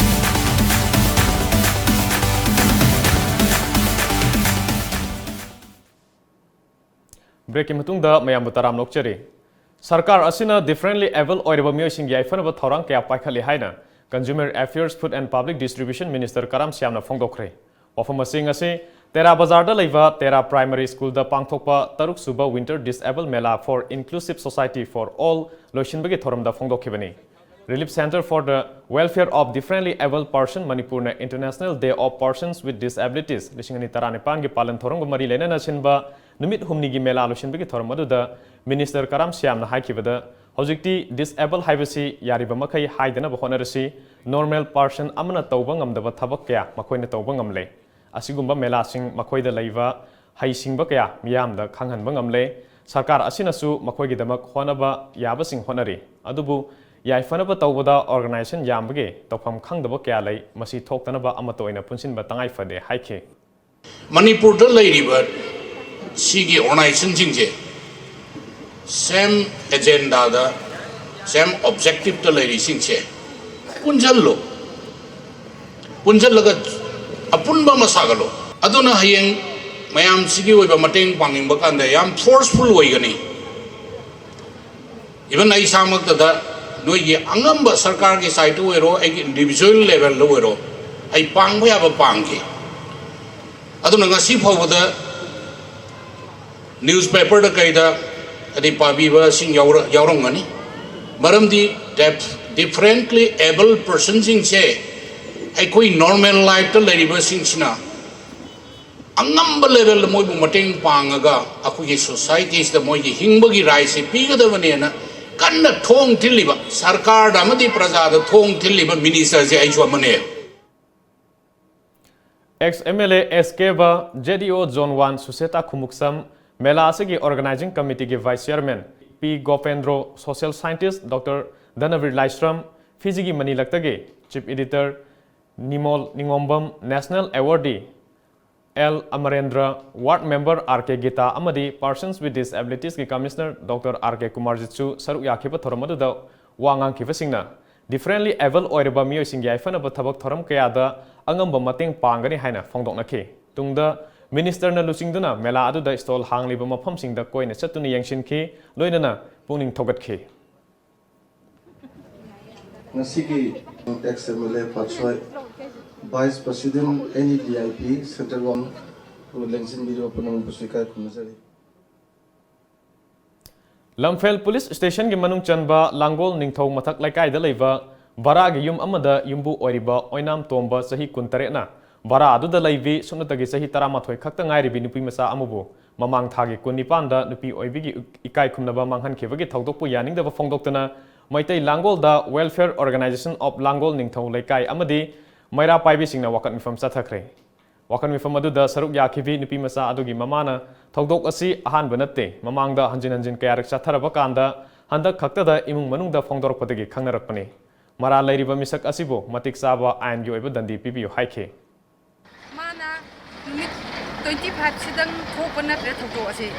Breakꯀꯤ ꯃꯇꯨꯡꯗ ꯃꯌꯥꯝꯕꯨ ꯇꯔꯥꯝꯅ ꯑꯣꯛꯆꯔꯤ꯫ ꯁꯔꯀꯥꯔ ꯑꯁꯤꯅ differently abled ꯑꯣꯏꯔꯕ ꯃꯤꯑꯣꯏꯁꯤꯡꯒꯤ ꯌꯥꯏꯐꯅꯕ ꯊꯧꯔꯥꯡ ꯀꯌꯥ ꯄꯥꯏꯈꯠꯂꯤ ꯍꯥꯏꯅ Consumer Affairs, Food and Public Distribution Minister ꯀꯔꯥꯝ ꯁ꯭ꯌꯥꯝꯅ ꯐꯣꯡꯗꯣꯛꯈ꯭ꯔꯦ꯫ ꯋꯥꯐꯝ ꯑꯁꯤ ꯉꯁꯤ ꯇꯦꯔꯥ ꯕꯖꯥꯔꯗ ꯂꯩꯕ ꯇꯦꯔꯥ Primary Schoolꯗ ꯄꯥꯡꯊꯣꯛꯄ ꯇꯔꯨꯛ ꯁꯨꯕ Winter Disabled Mela for Inclusive Society for All ꯂꯣꯏꯁꯤꯟꯕꯒꯤ ꯊꯧꯔꯝꯗ ꯐꯣꯡꯗꯣꯛꯈꯤꯕꯅꯤ꯫ Relief Centre for the Welfare of Differently Abled Person ꯃꯅꯤꯄꯨꯔꯅ International Day of Persons with Disabilities ꯂꯤꯁꯤꯡ ꯑꯅꯤ ꯇꯔꯥꯅꯤꯄꯥꯟꯒꯤ ꯄꯥꯂꯟ ꯊꯧꯔꯝꯒ ꯃꯔꯤ ꯂꯩꯅꯅ ꯁꯤꯟꯕ ꯅꯨꯃꯤꯠ ꯍꯨꯝꯅꯤꯒꯤ ꯃꯦꯂꯥ ꯂꯣꯏꯁꯤꯟꯕꯒꯤ ꯊꯧꯔꯝ ꯑꯗꯨꯗ Minister ꯀꯔꯥꯝ ꯁ꯭ꯌꯥꯝꯅ ꯍꯥꯏꯈꯤꯕꯗ, ꯍꯧꯖꯤꯛꯇꯤ disable ꯍꯥꯏꯕꯁꯤ ꯌꯥꯔꯤꯕ ꯃꯈꯩ ꯍꯥꯏꯗꯅꯕ ꯍꯣꯠꯅꯔꯁꯤ, normal person ꯑꯃꯅ ꯇꯧꯕ ꯉꯝꯗꯕ ꯊꯕꯛ ꯀꯌꯥ ꯃꯈꯣꯏꯅ ꯇꯧꯕ ꯉꯝꯂꯦ꯫ ꯑꯁꯤꯒꯨꯝꯕ ꯃꯦꯂꯥꯁꯤꯡ ꯃꯈꯣꯏꯗ ꯂꯩꯕ ꯍꯩꯁꯤꯡꯕ ꯀꯌꯥ ꯃꯤꯌꯥꯝꯗ ꯈꯪꯍꯟꯕ ꯉꯝꯂꯦ꯫ ꯁꯔꯀꯥꯔ ꯑꯁꯤꯅꯁꯨ ꯃꯈꯣꯏꯒꯤꯗꯃꯛ ꯍꯣꯠꯅꯕ ꯌꯥꯕꯁꯤꯡ ꯍꯣꯠꯅꯔꯤ꯫ ꯑꯗꯨꯕꯨ ꯌꯥꯏꯐꯅꯕ ꯇꯧꯕꯗ organization ꯌꯥꯝꯕꯒꯤ ꯇꯧꯐꯝ ꯈꯪꯗꯕ ꯀꯌꯥ ꯂꯩ, ꯃꯁꯤ ꯊꯣꯛꯇꯅꯕ ꯑꯃꯠꯇ ꯑꯣꯏꯅ ꯄꯨꯟꯁꯤꯟꯕ ꯇꯉꯥꯏ ꯐꯗꯦ ꯍꯥꯏꯈꯤ꯫ ꯃꯅꯤꯄꯨꯔꯗ ꯂꯩꯔꯤꯕ ꯁꯤꯒꯤ ꯑꯣꯔꯒꯅꯥꯏꯖꯦꯁꯟꯁꯤꯡꯁꯦ ꯁꯦꯝ ꯑꯦꯖꯦꯟꯗꯥꯗ, ꯁꯦꯝ ꯑꯣꯕꯖꯦꯛꯇꯤꯞꯇ ꯂꯩꯔꯤꯁꯤꯡꯁꯦ ꯄꯨꯟꯁꯤꯜꯂꯣ꯫ ꯄꯨꯟꯁꯤꯜꯂꯒ ꯑꯄꯨꯟꯕ ꯑꯃ ꯁꯥꯒꯠꯂꯣ꯫ ꯑꯗꯨꯅ ꯍꯌꯦꯡ ꯃꯌꯥꯝꯁꯤꯒꯤ ꯑꯣꯏꯕ ꯃꯇꯦꯡ ꯄꯥꯡꯅꯤꯡꯕ ꯀꯥꯟꯗ ꯌꯥꯝ ꯐꯣꯔꯁꯐꯨꯜ ꯑꯣꯏꯒꯅꯤ꯫ ꯏꯚꯟ ꯑꯩ ꯏꯁꯥꯃꯛꯇꯗ ꯅꯣꯏꯒꯤ ꯑꯉꯝꯕ ꯁꯔꯀꯥꯔꯒꯤ ꯁꯥꯏꯠꯇ ꯑꯣꯏꯔꯣ, ꯑꯩꯒꯤ ꯏꯟꯗꯤꯕꯤꯖꯨꯋꯦꯜ ꯂꯦꯚꯦꯜꯗ ꯑꯣꯏꯔꯣ, ꯑꯩ ꯄꯥꯡꯕ ꯌꯥꯕ ꯄꯥꯡꯈꯤ꯫ ꯑꯗꯨꯅ ꯉꯁꯤ ꯐꯥꯎꯕꯗ ꯅ꯭ꯌꯨꯁꯄꯦꯄꯔꯗ ꯀꯩꯗ ꯑꯗꯩ ꯄꯥꯕꯤꯕꯁꯤꯡ ꯌꯥꯎꯔ-, ꯌꯥꯎꯔꯝꯒꯅꯤ꯫ ꯃꯔꯝꯗꯤ deaf, differently abled personꯁꯤꯡꯁꯦ ꯑꯩꯈꯣꯏ ꯅꯣꯔꯃꯦꯜ ꯂꯥꯏꯐꯇ ꯂꯩꯔꯤꯕꯁꯤꯡꯁꯤꯅ ꯑꯉꯝꯕ ꯂꯦꯚꯦꯜꯗ ꯃꯣꯏꯕꯨ ꯃꯇꯦꯡ ꯄꯥꯡꯉꯒ ꯑꯩꯈꯣꯏꯒꯤ ꯁꯣꯁꯥꯏꯇꯤꯁꯤꯗ ꯃꯣꯏꯒꯤ ꯍꯤꯡꯕꯒꯤ ꯔꯥꯏꯠꯁꯦ ꯄꯤꯒꯗꯕꯅꯦꯅ ꯀꯟꯅ ꯊꯣꯡ ꯊꯤꯜꯂꯤꯕ, ꯁꯔꯀꯥꯔꯗ ꯑꯃꯗꯤ ꯄ꯭ꯔꯖꯥꯗ ꯊꯣꯡ ꯊꯤꯜꯂꯤꯕ ꯃꯤꯅꯤꯁꯇꯔꯁꯦ ꯑꯩꯁꯨ ꯑꯃꯅꯦ꯫ Ex M L A S K ꯕ, Z E O Zone one Suseta Khumuksam, mela ꯑꯁꯤꯒꯤ ꯑꯣꯔꯒꯅꯥꯏꯖꯤꯡ ꯀꯃꯤꯇꯤꯒꯤ vice chairman P Gopendro, social scientist doctor Dhanabir Laishram, ꯐꯤꯖꯤꯒꯤ ꯃꯅꯤꯂꯛꯇꯒꯤ chief editor Nimol Ningombam, national awardee L Amarendra, ward member R K Gita ꯑꯃꯗꯤ Persons with Disabilitiesꯀꯤ ꯀꯃꯤꯁꯅꯔ ꯗꯣꯛꯇꯔ ꯑꯥꯔ ꯀꯦ ꯀꯨꯃꯥꯔꯖꯤꯠꯁꯨ ꯁꯔꯨꯛ ꯌꯥꯈꯤꯕ ꯊꯧꯔꯝ ꯑꯗꯨꯗ ꯋꯥ ꯉꯥꯡꯈꯤꯕꯁꯤꯡꯅ differently abled ꯑꯣꯏꯔꯕ ꯃꯤꯑꯣꯏꯁꯤꯡꯒꯤ ꯌꯥꯏꯐꯅꯕ ꯊꯕꯛ ꯊꯧꯔꯝ ꯀꯌꯥꯗ ꯑꯉꯝꯕ ꯃꯇꯦꯡ ꯄꯥꯡꯒꯅꯤ ꯍꯥꯏꯅ ꯐꯣꯡꯗꯣꯛꯅꯈꯤ꯫ ꯇꯨꯡꯗ ꯃꯤꯅꯤꯁꯇꯔꯅ ꯂꯨꯆꯤꯡꯗꯨꯅ ꯃꯦꯂꯥ ꯑꯗꯨꯗ ꯁ꯭ꯇꯣꯜ ꯍꯥꯡꯂꯤꯕ ꯃꯐꯝꯁꯤꯡꯗ ꯀꯣꯏꯅ ꯆꯠꯇꯨꯅ ꯌꯦꯡꯁꯤꯟꯈꯤ, ꯂꯣꯏꯅꯅ ꯄꯨꯛꯅꯤꯡ ꯊꯧꯒꯠꯈꯤ꯫ ꯉꯁꯤꯒꯤ ex M L A Patsoi, vice president any V I P, central government ꯕꯨ ꯂꯦꯡꯁꯤꯟꯕꯤꯔꯤꯕ ꯄꯨꯝꯅꯃꯛꯄꯨꯁꯨ ꯏꯀꯥꯏ ꯈꯨꯝꯅꯖꯔꯤ꯫ ꯂꯝꯐꯦꯜ ꯄꯨꯂꯤꯁ ꯁ꯭ꯇꯦꯁꯟꯒꯤ ꯃꯅꯨꯡ ꯆꯟꯕ ꯂꯥꯡꯒꯣꯜ ꯅꯤꯡꯊꯧ ꯃꯊꯛ ꯂꯩꯀꯥꯏꯗ ꯂꯩꯕ ꯚꯔꯥꯒꯤ ꯌꯨꯝ ꯑꯃꯗ ꯌꯨꯝꯕꯨ ꯑꯣꯏꯔꯤꯕ ꯑꯣꯏꯅꯥꯝ ꯇꯣꯝꯕ, ꯆꯍꯤ ꯀꯨꯟꯇꯔꯦꯠꯅ ꯚꯔꯥ ꯑꯗꯨꯗ ꯂꯩꯕꯤ ꯁꯨꯞꯅꯇꯒꯤ ꯆꯍꯤ ꯇꯔꯥꯃꯥꯊꯣꯏ ꯈꯛꯇ ꯉꯥꯏꯔꯤꯕꯤ ꯅꯨꯄꯤ ꯃꯆꯥ ꯑꯃꯕꯨ ꯃꯃꯥꯡ ꯊꯥꯒꯤ ꯀꯨꯟꯅꯤꯄꯥꯟꯗ ꯅꯨꯄꯤ ꯑꯣꯏꯕꯤꯒꯤ ꯏꯀꯥꯏ ꯈꯨꯝꯅꯕ ꯃꯥꯡꯍꯟꯈꯤꯕꯒꯤ ꯊꯧꯗꯣꯛꯄꯨ ꯌꯥꯅꯤꯡꯗꯕ ꯐꯣꯡꯗꯣꯛꯇꯨꯅ ꯃꯩꯇꯩ ꯂꯥꯡꯒꯣꯜꯗ Welfare Organisation of ꯂꯥꯡꯒꯣꯜ ꯅꯤꯡꯊꯧ ꯂꯩꯀꯥꯏ ꯑꯃꯗꯤ ꯃꯩꯔꯥ ꯄꯥꯏꯕꯤꯁꯤꯡꯅ ꯋꯥꯀꯠ ꯃꯤꯐꯝ ꯆꯠꯊꯈ꯭ꯔꯦ꯫ ꯋꯥꯀꯠ ꯃꯤꯐꯝ ꯑꯗꯨꯗ ꯁꯔꯨꯛ ꯌꯥꯈꯤꯕꯤ ꯅꯨꯄꯤ ꯃꯆꯥ ꯑꯗꯨꯒꯤ ꯃꯃꯥꯅ ꯊꯧꯗꯣꯛ ꯑꯁꯤ ꯑꯍꯥꯟꯕ ꯅꯠꯇꯦ, ꯃꯃꯥꯡꯗ ꯍꯟꯖꯤꯟ ꯍꯟꯖꯤꯟ ꯀꯌꯥꯔꯛ ꯆꯠꯊꯔꯕ ꯀꯥꯟꯗ ꯍꯟꯗꯛ ꯈꯛꯇꯗ ꯏꯃꯨꯡ ꯃꯅꯨꯡꯗ ꯐꯣꯡꯗꯣꯔꯛꯄꯗꯒꯤ ꯈꯪꯅꯔꯛꯄꯅꯤ꯫ ꯃꯔꯥꯜ ꯂꯩꯔꯤꯕ ꯃꯤꯁꯛ ꯑꯁꯤꯕꯨ ꯃꯇꯤꯛ ꯆꯥꯕ ꯑꯥꯏꯟꯒꯤ ꯑꯣꯏꯕ ꯗꯟꯗꯤ ꯄꯤꯕꯤꯌꯨ ꯍꯥꯏꯈꯤ꯫ ꯃꯥꯅ ꯅꯨꯃꯤꯠ ꯇ꯭ꯋꯦꯟꯇꯤ ꯐꯥꯏꯚꯁꯤꯗꯪ ꯊꯣꯛꯄ ꯅꯠꯇ꯭ꯔꯦ ꯊꯧꯗꯣꯛ ꯑꯁꯤ꯫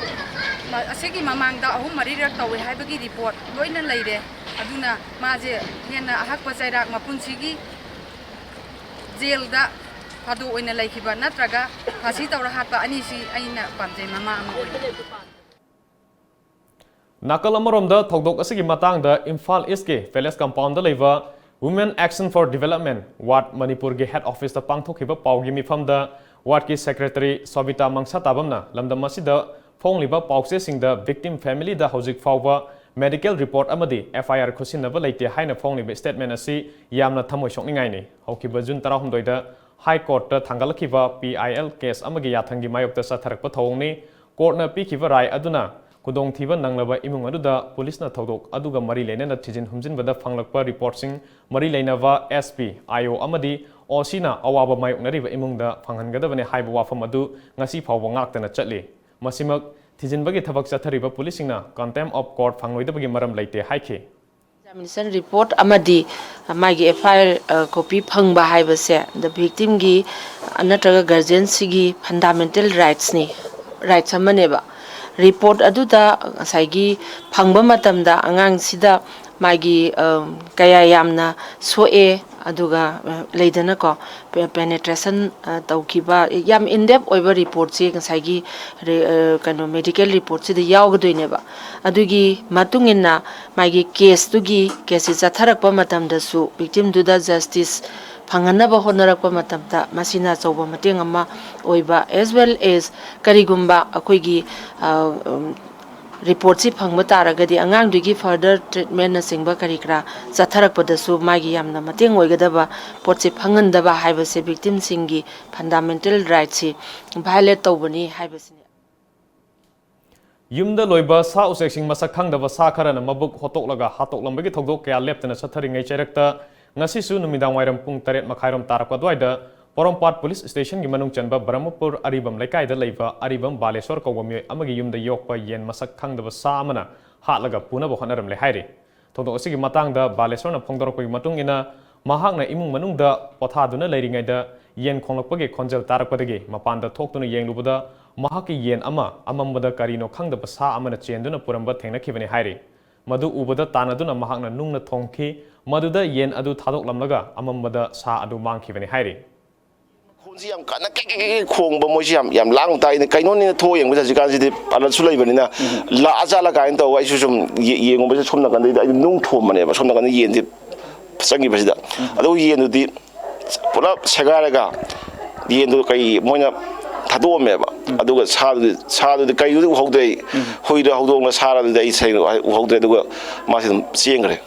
ꯃ-, ꯑꯁꯤꯒꯤ ꯃꯃꯥꯡꯗ ꯑꯍꯨꯝ ꯃꯔꯤꯔꯛ ꯇꯧꯋꯦ ꯍꯥꯏꯕꯒꯤ ꯔꯤꯄꯣꯔꯠ ꯂꯣꯏꯅ ꯂꯩꯔꯦ꯫ ꯑꯗꯨꯅ ꯃꯥꯁꯦ ꯍꯦꯟꯅ ꯑꯍꯛꯄ ꯆꯩꯔꯥꯛ ꯃꯄꯨꯟꯁꯤꯒꯤ ꯖꯦꯜꯗ ꯐꯥꯗꯣꯛ ꯑꯣꯏꯅ ꯂꯩꯈꯤꯕ ꯅꯠꯇ꯭ꯔꯒ ꯐꯥꯁꯤ ꯇꯧꯔ ꯍꯥꯠꯄ ꯑꯅꯤꯁꯤ ꯑꯩꯅ ꯄꯥꯝꯖꯩ ꯃꯃꯥ ꯑꯃ ꯑꯣꯏꯅ꯫ ꯅꯥꯀꯜ ꯑꯃꯔꯣꯝꯗ ꯊꯧꯗꯣꯛ ꯑꯁꯤꯒꯤ ꯃꯇꯥꯡꯗ ꯏꯝꯐꯥꯜ ꯏꯁꯀꯤ ꯄꯦꯂꯦꯁ ꯀꯝꯄꯥꯎꯟꯗ ꯂꯩꯕ Women Action for Development ꯋꯥꯔꯗ ꯃꯅꯤꯄꯨꯔꯒꯤ ꯍꯦꯗ ꯑꯣꯐꯤꯁꯇ ꯄꯥꯡꯊꯣꯛꯈꯤꯕ ꯄꯥꯎꯒꯤ ꯃꯤꯐꯝꯗ ꯋꯥꯔꯗꯀꯤ ꯁꯦꯀ꯭ꯔꯦꯇꯔꯤ ꯁꯣꯕꯤꯇꯥ ꯃꯪꯁꯥꯇꯥꯕꯝꯅ ꯂꯝꯗꯝ ꯑꯁꯤꯗ ꯐꯣꯡꯂꯤꯕ ꯄꯥꯎꯆꯦꯁꯤꯡꯗ ꯚꯤꯛꯇꯤꯝ ꯐꯦꯃꯤꯂꯤꯗ ꯍꯧꯖꯤꯛ ꯐꯥꯎꯕ ꯃꯦꯗꯤꯀꯦꯜ ꯔꯤꯄꯣꯔꯠ ꯑꯃꯗꯤ ꯑꯦꯐ ꯑꯥꯏ ꯑꯥꯔ ꯈꯨꯠꯁꯤꯟꯅꯕ ꯂꯩꯇꯦ ꯍꯥꯏꯅ ꯐꯣꯡꯂꯤꯕ ꯁ꯭ꯇꯦꯠꯃꯦꯟ ꯑꯁꯤ ꯌꯥꯝꯅ ꯊꯃꯣꯏ ꯁꯣꯛꯅꯤꯡꯉꯥꯏꯅꯤ꯫ ꯍꯧꯈꯤꯕ ꯖꯨꯟ ꯇꯔꯥꯍꯨꯝꯗꯣꯏꯗ ꯍꯥꯏ ꯀꯣꯔꯠꯇ ꯊꯥꯡꯒꯠꯂꯛꯈꯤꯕ ꯄꯤ ꯑꯥꯏ ꯑꯦꯜ ꯀꯦꯁ ꯑꯃꯒꯤ ꯌꯥꯊꯪꯒꯤ ꯃꯥꯌꯣꯛꯇ ꯆꯠꯊꯔꯛꯄ ꯊꯧꯑꯣꯡꯅꯤ꯫ ꯀꯣꯔꯠꯅ ꯄꯤꯈꯤꯕ ꯔꯥꯏ ꯑꯗꯨꯅ ꯈꯨꯗꯣꯡꯊꯤꯕ ꯅꯪꯂꯕ ꯏꯃꯨꯡ ꯑꯗꯨꯗ ꯄꯨꯂꯤꯁꯅ ꯊꯧꯗꯣꯛ ꯑꯗꯨꯒ ꯃꯔꯤ ꯂꯩꯅꯅ ꯊꯤꯖꯤꯟ ꯍꯨꯝꯖꯤꯟꯕꯗ ꯐꯪꯂꯛꯄ ꯔꯤꯄꯣꯔꯠꯁꯤꯡ ꯃꯔꯤ ꯂꯩꯅꯕ ꯑꯦꯁ ꯄꯤ, ꯑꯥꯏ ꯑꯣ ꯑꯃꯗꯤ ꯑꯣ ꯁꯤꯅ ꯑꯋꯥꯕ ꯃꯥꯌꯣꯛꯅꯔꯤꯕ ꯏꯃꯨꯡꯗ ꯐꯪꯍꯟꯒꯗꯕꯅꯤ ꯍꯥꯏꯕ ꯋꯥꯐꯝ ꯑꯗꯨ ꯉꯁꯤ ꯐꯥꯎꯕ ꯉꯥꯛꯇꯅ ꯆꯠꯂꯤ꯫ ꯃꯁꯤꯃꯛ ꯊꯤꯖꯤꯟꯕꯒꯤ ꯊꯕꯛ ꯆꯠꯊꯔꯤꯕ ꯄꯨꯂꯤꯁꯁꯤꯡꯅ contempt of court ꯐꯪꯂꯣꯏꯗꯕꯒꯤ ꯃꯔꯝ ꯂꯩꯇꯦ ꯍꯥꯏꯈꯤ꯫ Examination report ꯑꯃꯗꯤ ꯃꯥꯒꯤ ꯑꯦꯐ ꯑꯥꯏ ꯑꯥꯔ copy ꯐꯪꯕ ꯍꯥꯏꯕꯁꯦ the victimꯒꯤ ꯅꯠꯇ꯭ꯔꯒ guardianꯁꯤꯒꯤ fundamental rightsꯅꯤ, rights ꯑꯃꯅꯦꯕ꯫ ꯔꯤꯄꯣꯔꯠ ꯑꯗꯨꯗ ꯉꯁꯥꯏꯒꯤ ꯐꯪꯕ ꯃꯇꯝꯗ ꯑꯉꯥꯡꯁꯤꯗ ꯃꯥꯒꯤ, ꯑ, ꯀꯌꯥ ꯌꯥꯝꯅ ꯁꯣꯛꯑꯦ, ꯑꯗꯨꯒ, ꯑ, ꯂꯩꯗꯅꯀꯣ, ꯄꯦ-, penetration, ꯑ, ꯇꯧꯈꯤꯕ, ꯌꯥꯝ in depth ꯑꯣꯏꯕ ꯔꯤꯄꯣꯔꯠꯁꯦ ꯉꯁꯥꯏꯒꯤ ꯔꯦ-, ꯑ, ꯀꯩꯅꯣ, ꯃꯦꯗꯤꯀꯦꯜ ꯔꯤꯄꯣꯔꯠꯁꯤꯗ ꯌꯥꯎꯒꯗꯣꯏꯅꯦꯕ꯫ ꯑꯗꯨꯒꯤ ꯃꯇꯨꯡ ꯏꯟꯅ ꯃꯥꯒꯤ ꯀꯦꯁꯇꯨꯒꯤ, ꯀꯦꯁꯁꯤ ꯆꯠꯊꯔꯛꯄ ꯃꯇꯝꯗꯁꯨ ꯚꯤꯛꯇꯤꯝꯗꯨꯗ ꯖꯁꯇꯤꯁ ꯐꯪꯍꯟꯅꯕ ꯍꯣꯠꯅꯔꯛꯄ ꯃꯇꯝꯗ ꯃꯁꯤꯅ ꯑꯆꯧꯕ ꯃꯇꯦꯡ ꯑꯃ ꯑꯣꯏꯕ, as well as ꯀꯔꯤꯒꯨꯝꯕ ꯑꯩꯈꯣꯏꯒꯤ, ꯑ, ꯎꯝ, ꯔꯤꯄꯣꯔꯠꯁꯤ ꯐꯪꯕ ꯇꯥꯔꯒꯗꯤ ꯑꯉꯥꯡꯗꯨꯒꯤ further treatmentꯅꯆꯤꯡꯕ ꯀꯔꯤ ꯀꯔꯥ ꯆꯠꯊꯔꯛꯄꯗꯁꯨ ꯃꯥꯒꯤ ꯌꯥꯝꯅ ꯃꯇꯦꯡ ꯑꯣꯏꯒꯗꯕ ꯄꯣꯠꯁꯤ ꯐꯪꯍꯟꯗꯕ ꯍꯥꯏꯕꯁꯦ ꯚꯤꯛꯇꯤꯝꯁꯤꯡꯒꯤ fundamental rightꯁꯤ violate ꯇꯧꯕꯅꯤ ꯍꯥꯏꯕꯁꯤꯅꯤ꯫ ꯌꯨꯝꯗ ꯂꯣꯏꯕ ꯁꯥ ꯎꯆꯦꯛꯁꯤꯡ ꯃꯁꯛ ꯈꯪꯗꯕ ꯁꯥ ꯈꯔꯅ ꯃꯕꯨꯛ ꯍꯣꯠꯇꯣꯛꯂꯒ ꯍꯥꯠꯇꯣꯛꯂꯝꯕꯒꯤ ꯊꯧꯗꯣꯛ ꯀꯌꯥ ꯂꯦꯞꯇꯅ ꯆꯠꯊꯔꯤꯉꯩ ꯆꯩꯔꯛꯇ ꯉꯁꯤꯁꯨ ꯅꯨꯃꯤꯗꯥꯡ ꯋꯥꯏꯔꯝ ꯄꯨꯡ ꯇꯔꯦꯠ ꯃꯈꯥꯏꯔꯣꯝ ꯇꯥꯔꯛꯄ ꯑꯗꯨꯋꯥꯏꯗ ꯄꯣꯔꯣꯝꯄꯥꯠ ꯄꯨꯂꯤꯁ ꯁ꯭ꯇꯦꯁꯟꯒꯤ ꯃꯅꯨꯡ ꯆꯟꯕ ꯕ꯭ꯔꯍꯃꯄꯨꯔ ꯑꯔꯤꯕꯝ ꯂꯩꯀꯥꯏꯗ ꯂꯩꯕ ꯑꯔꯤꯕꯝ ꯕꯥꯂꯦꯁꯣꯔ ꯀꯧꯕ ꯃꯤꯑꯣꯏ ꯑꯃꯒꯤ ꯌꯨꯝꯗ ꯌꯣꯛꯄ ꯌꯦꯟ ꯃꯁꯛ ꯈꯪꯗꯕ ꯁꯥ ꯑꯃꯅ ꯍꯥꯠꯂꯒ ꯄꯨꯅꯕ ꯍꯣꯠꯅꯔꯝꯂꯦ ꯍꯥꯏꯔꯤ꯫ ꯊꯧꯗꯣꯛ ꯑꯁꯤꯒꯤ ꯃꯇꯥꯡꯗ ꯕꯥꯂꯦꯁꯣꯔꯅ ꯐꯣꯡꯗꯣꯔꯛꯄꯒꯤ ꯃꯇꯨꯡ ꯏꯟꯅ, ꯃꯍꯥꯛꯅ ꯏꯃꯨꯡ ꯃꯅꯨꯡꯗ ꯄꯣꯊꯥꯗꯨꯅ ꯂꯩꯔꯤꯉꯩꯗ ꯌꯦꯟ ꯈꯣꯡꯂꯛꯄꯒꯤ ꯈꯣꯟꯖꯦꯜ ꯇꯥꯔꯛꯄꯗꯒꯤ ꯃꯄꯥꯟꯗ ꯊꯣꯛꯇꯨꯅ ꯌꯦꯡꯂꯨꯕꯗ ꯃꯍꯥꯛꯀꯤ ꯌꯦꯟ ꯑꯃ ꯑꯃꯝꯕꯗ ꯀꯔꯤꯅꯣ ꯈꯪꯗꯕ ꯁꯥ ꯑꯃꯅ ꯆꯦꯟꯗꯨꯅ ꯄꯨꯔꯝꯕ ꯊꯦꯡꯅꯈꯤꯕꯅꯤ ꯍꯥꯏꯔꯤ꯫ ꯃꯗꯨ ꯎꯕꯗ ꯇꯥꯟꯅꯗꯨꯅ ꯃꯍꯥꯛꯅ ꯅꯨꯡꯅ ꯊꯣꯝꯈꯤ꯫ ꯃꯗꯨꯗ ꯌꯦꯟ ꯑꯗꯨ ꯊꯥꯗꯣꯛꯂꯝꯂꯒ ꯑꯃꯝꯕꯗ ꯁꯥ ꯑꯗꯨ ꯃꯥꯡꯈꯤꯕꯅꯤ ꯍꯥꯏꯔꯤ꯫ ꯈꯣꯟꯁꯤ ꯌꯥꯝ ꯀꯟꯅ ꯀꯦꯛ ꯀꯦꯛ ꯀꯦꯛ ꯈꯣꯡꯕ, ꯃꯣꯏꯁꯤ ꯌꯥꯝ, ꯌꯥꯝ ꯂꯥꯡꯅ ꯇꯥꯏꯅꯦ꯫ ꯀꯩꯅꯣꯅꯦꯅ ꯊꯣꯛꯑ ꯌꯦꯡꯕꯁꯦ ꯍꯧꯖꯤꯛꯀꯥꯟꯁꯤꯗꯤ ꯑꯂꯔꯠꯁꯨ ꯂꯩꯕꯅꯤꯅ, ꯂꯥꯛꯑ ꯖꯥꯠꯂ ꯀꯥꯏꯅ ꯇꯧꯕ꯫ ꯑꯩꯁꯨ ꯁꯨꯝ ꯌꯦ-, ꯌꯦꯡꯉꯨꯕꯁꯦ ꯁꯣꯝ ꯅꯥꯀꯟꯗꯩꯗ ꯑꯩ ꯅꯨꯡ ꯊꯣꯝꯕꯅꯦꯕ, ꯁꯣꯝ ꯅꯥꯀꯟꯗ ꯌꯦꯟꯁꯤ ꯆꯪꯈꯤꯕꯁꯤꯗ꯫ ꯑꯗꯨꯒ ꯌꯦꯟꯗꯨꯗꯤ ꯄꯨꯂꯞ ꯁꯦꯒꯥꯏꯔꯒ ꯌꯦꯟꯗꯨ ꯀꯩ ꯃꯣꯏꯅ ꯊꯥꯗꯣꯛꯑꯝꯃꯦꯕ꯫ ꯑꯗꯨꯒ ꯁꯥꯗꯨꯗꯤ, ꯁꯥꯗꯨꯗꯤ ꯀꯩꯗꯨꯗꯤ ꯎꯍꯧꯗ꯭ꯔꯦ ꯑꯩ꯫ ꯍꯨꯏꯔ ꯍꯧꯗꯣꯡꯅ ꯁꯥꯔ ꯑꯗꯨꯗꯤ ꯑꯩ ꯁꯦꯡꯅ ꯎꯍꯧꯗ꯭ꯔꯦ꯫ ꯑꯗꯨꯒ ꯃꯥꯁꯤ ꯑꯗꯨꯝ ꯆꯦꯟꯈ꯭ꯔꯦ꯫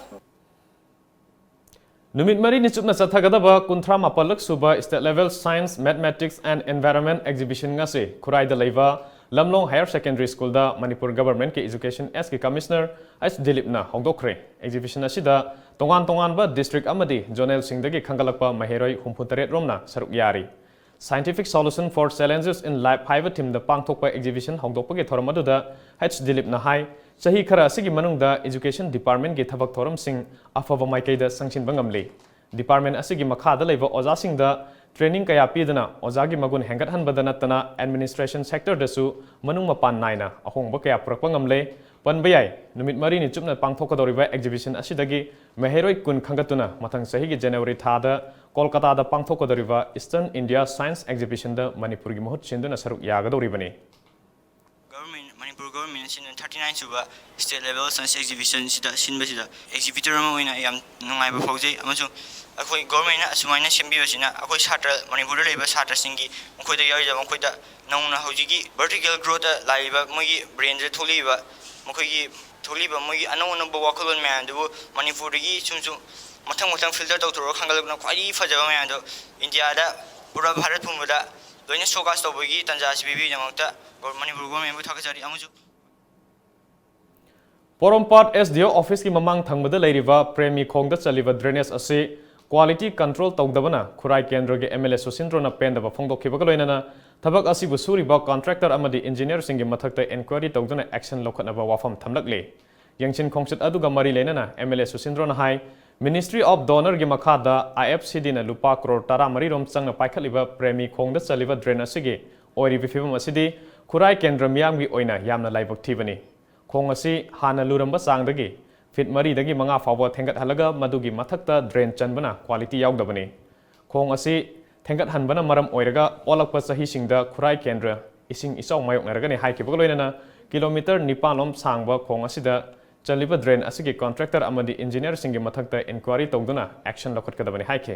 ꯅꯨꯃꯤꯠ ꯃꯔꯤꯅꯤ ꯆꯨꯞꯅ ꯆꯠꯊꯒꯗꯕ ꯀꯨꯟꯊ꯭ꯔꯥ ꯃꯥꯄꯜꯂꯛ ꯁꯨꯕ State Level Science, Mathematics and Environment Exhibition ꯑꯁꯤ ꯈꯨꯔꯥꯏꯗ ꯂꯩꯕ ꯂꯝꯂꯣꯡ Higher Secondary Schoolꯗ ꯃꯅꯤꯄꯨꯔ Governmentꯀꯤ Education Sꯀꯤ Commissioner ꯑꯩꯆ ꯗꯤꯂꯤꯞꯅ ꯍꯧꯗꯣꯛꯈ꯭ꯔꯦ꯫ Exhibition ꯑꯁꯤꯗ ꯇꯣꯉꯥꯟ ꯇꯣꯉꯥꯟꯕ district ꯑꯃꯗꯤ zonalꯁꯤꯡꯗꯒꯤ ꯈꯟꯒꯠꯂꯛꯄ ꯃꯍꯩꯔꯣꯏ ꯍꯨꯝꯐꯨꯇꯔꯦꯠ ꯔꯣꯝꯅ ꯁꯔꯨꯛ ꯌꯥꯔꯤ꯫ Scientific Solution for Challenges in Life ꯍꯥꯏꯕ themeꯗ ꯄꯥꯡꯊꯣꯛꯄ exhibition ꯍꯧꯗꯣꯛꯄꯒꯤ ꯊꯧꯔꯝ ꯑꯗꯨꯗ ꯑꯩꯆ ꯗꯤꯂꯤꯞꯅ ꯍꯥꯏ, ꯆꯍꯤ ꯈꯔ ꯑꯁꯤꯒꯤ ꯃꯅꯨꯡꯗ Education Departmentꯀꯤ ꯊꯕꯛ ꯊꯧꯔꯝꯁꯤꯡ ꯑꯐꯕ ꯃꯥꯏꯀꯩꯗ ꯆꯪꯁꯤꯟꯕ ꯉꯝꯂꯤ꯫ Department ꯑꯁꯤꯒꯤ ꯃꯈꯥꯗ ꯂꯩꯕ ꯑꯣꯖꯥꯁꯤꯡꯗ training ꯀꯌꯥ ꯄꯤꯗꯨꯅ ꯑꯣꯖꯥꯒꯤ ꯃꯒꯨꯟ ꯍꯦꯟꯒꯠꯍꯟꯕꯗ ꯅꯠꯇꯅ administration sectorꯗꯁꯨ ꯃꯅꯨꯡ ꯃꯄꯥꯟ ꯅꯥꯏꯅ ꯑꯍꯣꯡꯕ ꯀꯌꯥ ꯄꯨꯔꯛꯄ ꯉꯝꯂꯦ꯫ ꯄꯟꯕ ꯌꯥꯏ, ꯅꯨꯃꯤꯠ ꯃꯔꯤꯅꯤ ꯆꯨꯞꯅ ꯄꯥꯡꯊꯣꯛꯀꯗꯧꯔꯤꯕ exhibition ꯑꯁꯤꯗꯒꯤ ꯃꯍꯩꯔꯣꯏ ꯀꯨꯟ ꯈꯟꯒꯠꯇꯨꯅ ꯃꯊꯪ ꯆꯍꯤꯒꯤ January ꯊꯥꯗ ꯀꯣꯜꯀꯇꯥꯗ ꯄꯥꯡꯊꯣꯛꯀꯗꯧꯔꯤꯕ Eastern India Science Exhibitionꯗ ꯃꯅꯤꯄꯨꯔꯒꯤ ꯃꯍꯨꯠ ꯁꯤꯟꯗꯨꯅ ꯁꯔꯨꯛ ꯌꯥꯒꯗꯧꯔꯤꯕꯅꯤ꯫ Government, ꯃꯅꯤꯄꯨꯔ Governmentꯅ ꯁꯤꯟꯕ thirty nine ꯁꯨꯕ State Level Science Exhibitionꯁꯤꯗ ꯁꯤꯟꯕꯁꯤꯗ exhibitor ꯑꯃ ꯑꯣꯏꯅ ꯌꯥꯝ ꯅꯨꯡꯉꯥꯏꯕ ꯐꯥꯎꯖꯩ, ꯑꯃꯁꯨꯡ ꯑꯩꯈꯣꯏ governmentꯅ ꯑꯁꯨꯃꯥꯏꯅ ꯁꯦꯝꯕꯤꯕꯁꯤꯅ ꯑꯩꯈꯣꯏ ꯁꯥꯇ꯭ꯔ, ꯃꯅꯤꯄꯨꯔꯗ ꯂꯩꯕ ꯁꯥꯇ꯭ꯔꯁꯤꯡꯒꯤ, ꯃꯈꯣꯏꯗ ꯌꯥꯎꯔꯤꯕ, ꯃꯈꯣꯏꯗ ꯅꯧꯅ ꯍꯧꯖꯤꯛꯀꯤ vertical growthꯇ ꯂꯥꯛꯏꯕ ꯃꯣꯏꯒꯤ brainꯗ ꯊꯣꯛꯂꯛꯏꯕ, ꯃꯈꯣꯏꯒꯤ ꯊꯣꯛꯂꯛꯏꯕ ꯃꯣꯏꯒꯤ ꯑꯅꯧ ꯑꯅꯧꯕ ꯋꯥꯈꯜꯂꯣꯟ ꯃꯌꯥꯝꯗꯨꯕꯨ ꯃꯅꯤꯄꯨꯔꯗꯒꯤ ꯁꯨꯝ ꯁꯨꯝ ꯃꯊꯪ ꯃꯊꯪ filter ꯇꯧꯊꯣꯔꯛꯑꯒ ꯈꯟꯒꯠꯂꯛꯄꯅ ꯈ꯭ꯋꯥꯏꯗꯒꯤ ꯐꯖꯕ ꯃꯌꯥꯝꯗꯣ ꯏꯟꯗꯤꯌꯥꯗ, ꯄꯨꯔꯥ ꯚꯥꯔꯠ ꯄꯨꯝꯕꯗ ꯂꯣꯏꯅ showcase ꯇꯧꯕꯒꯤ ꯇꯥꯟꯖꯥ ꯑꯁꯤ ꯄꯤꯕꯤꯕꯒꯤꯗꯃꯛꯇ ꯒꯣ-, ꯃꯅꯤꯄꯨꯔ governmentꯕꯨ ꯊꯥꯒꯠꯆꯔꯤ꯫ ꯑꯃꯁꯨꯡ ꯄꯣꯔꯣꯝꯄꯥꯠ S D O officeꯀꯤ ꯃꯃꯥꯡ ꯊꯪꯕꯗ ꯂꯩꯔꯤꯕ ꯄ꯭ꯔꯦꯃꯤ ꯈꯣꯡꯗ ꯆꯜꯂꯤꯕ drainage ꯑꯁꯤ quality control ꯇꯧꯗꯕꯅ ꯈꯨꯔꯥꯏ ꯀꯦꯟꯗ꯭ꯔꯒꯤ M L A ꯁꯨꯁꯤꯟꯗ꯭ꯔꯣꯅ ꯄꯦꯟꯗꯕ ꯐꯣꯡꯗꯣꯛꯈꯤꯕꯒ ꯂꯣꯏꯅꯅ ꯊꯕꯛ ꯑꯁꯤꯕꯨ ꯁꯨꯔꯤꯕ contractor ꯑꯃꯗꯤ engineerꯁꯤꯡꯒꯤ ꯃꯊꯛꯇ inquiry ꯇꯧꯗꯨꯅ action ꯂꯧꯈꯠꯅꯕ ꯋꯥꯐꯝ ꯊꯝꯂꯛꯂꯤ꯫ ꯌꯦꯡꯁꯤꯟ ꯈꯣꯡꯆꯠ ꯑꯗꯨꯒ ꯃꯔꯤ ꯂꯩꯅꯅ M L A ꯁꯨꯁꯤꯟꯗ꯭ꯔꯣꯅ high, Ministry of Donorꯒꯤ ꯃꯈꯥꯗ I F C Dꯅ ꯂꯨꯄꯥ ꯀ꯭ꯔꯣꯔ ꯇꯔꯥꯃꯔꯤ ꯔꯣꯝ ꯆꯪꯅ ꯄꯥꯏꯈꯠꯂꯤꯕ ꯄ꯭ꯔꯦꯃꯤ ꯈꯣꯡꯗ ꯆꯜꯂꯤꯕ drain ꯑꯁꯤꯒꯤ ꯑꯣꯏꯔꯤꯕ ꯐꯤꯕꯝ ꯑꯁꯤꯗꯤ ꯈꯨꯔꯥꯏ ꯀꯦꯟꯗ꯭ꯔ ꯃꯤꯌꯥꯝꯒꯤ ꯑꯣꯏꯅ ꯌꯥꯝꯅ ꯂꯥꯏꯕꯛ ꯊꯤꯕꯅꯤ꯫ ꯈꯣꯡ ꯑꯁꯤ ꯍꯥꯟꯅ ꯂꯨꯔꯝꯕ ꯆꯥꯡꯗꯒꯤ ꯐꯤꯠ ꯃꯔꯤꯗꯒꯤ ꯃꯉꯥ ꯐꯥꯎꯕ ꯊꯦꯡꯒꯠꯍꯜꯂꯒ ꯃꯗꯨꯒꯤ ꯃꯊꯛꯇ drain ꯆꯟꯕꯅ quality ꯌꯥꯎꯗꯕꯅꯤ꯫ ꯈꯣꯡ ꯑꯁꯤ ꯊꯦꯡꯒꯠꯍꯟꯕꯅ ꯃꯔꯝ ꯑꯣꯏꯔꯒ ꯑꯣꯜꯂꯛꯄ ꯆꯍꯤꯁꯤꯡꯗ ꯈꯨꯔꯥꯏ ꯀꯦꯟꯗ꯭ꯔ ꯏꯁꯤꯡ ꯏꯆꯥꯎ ꯃꯥꯌꯣꯛꯅꯔꯒꯅꯤ ꯍꯥꯏꯈꯤꯕꯒ ꯂꯣꯏꯅꯅ ꯀꯤꯂꯣꯃꯤꯇꯔ ꯅꯤꯄꯥꯟ ꯂꯣꯝ ꯁꯥꯡꯕ ꯈꯣꯡ ꯑꯁꯤꯗ ꯆꯜꯂꯤꯕ drain ꯑꯁꯤꯒꯤ contractor ꯑꯃꯗꯤ engineerꯁꯤꯡꯒꯤ ꯃꯊꯛꯇ inquiry ꯇꯧꯗꯨꯅ action ꯂꯧꯈꯠꯀꯗꯕꯅꯤ ꯍꯥꯏꯈꯤ꯫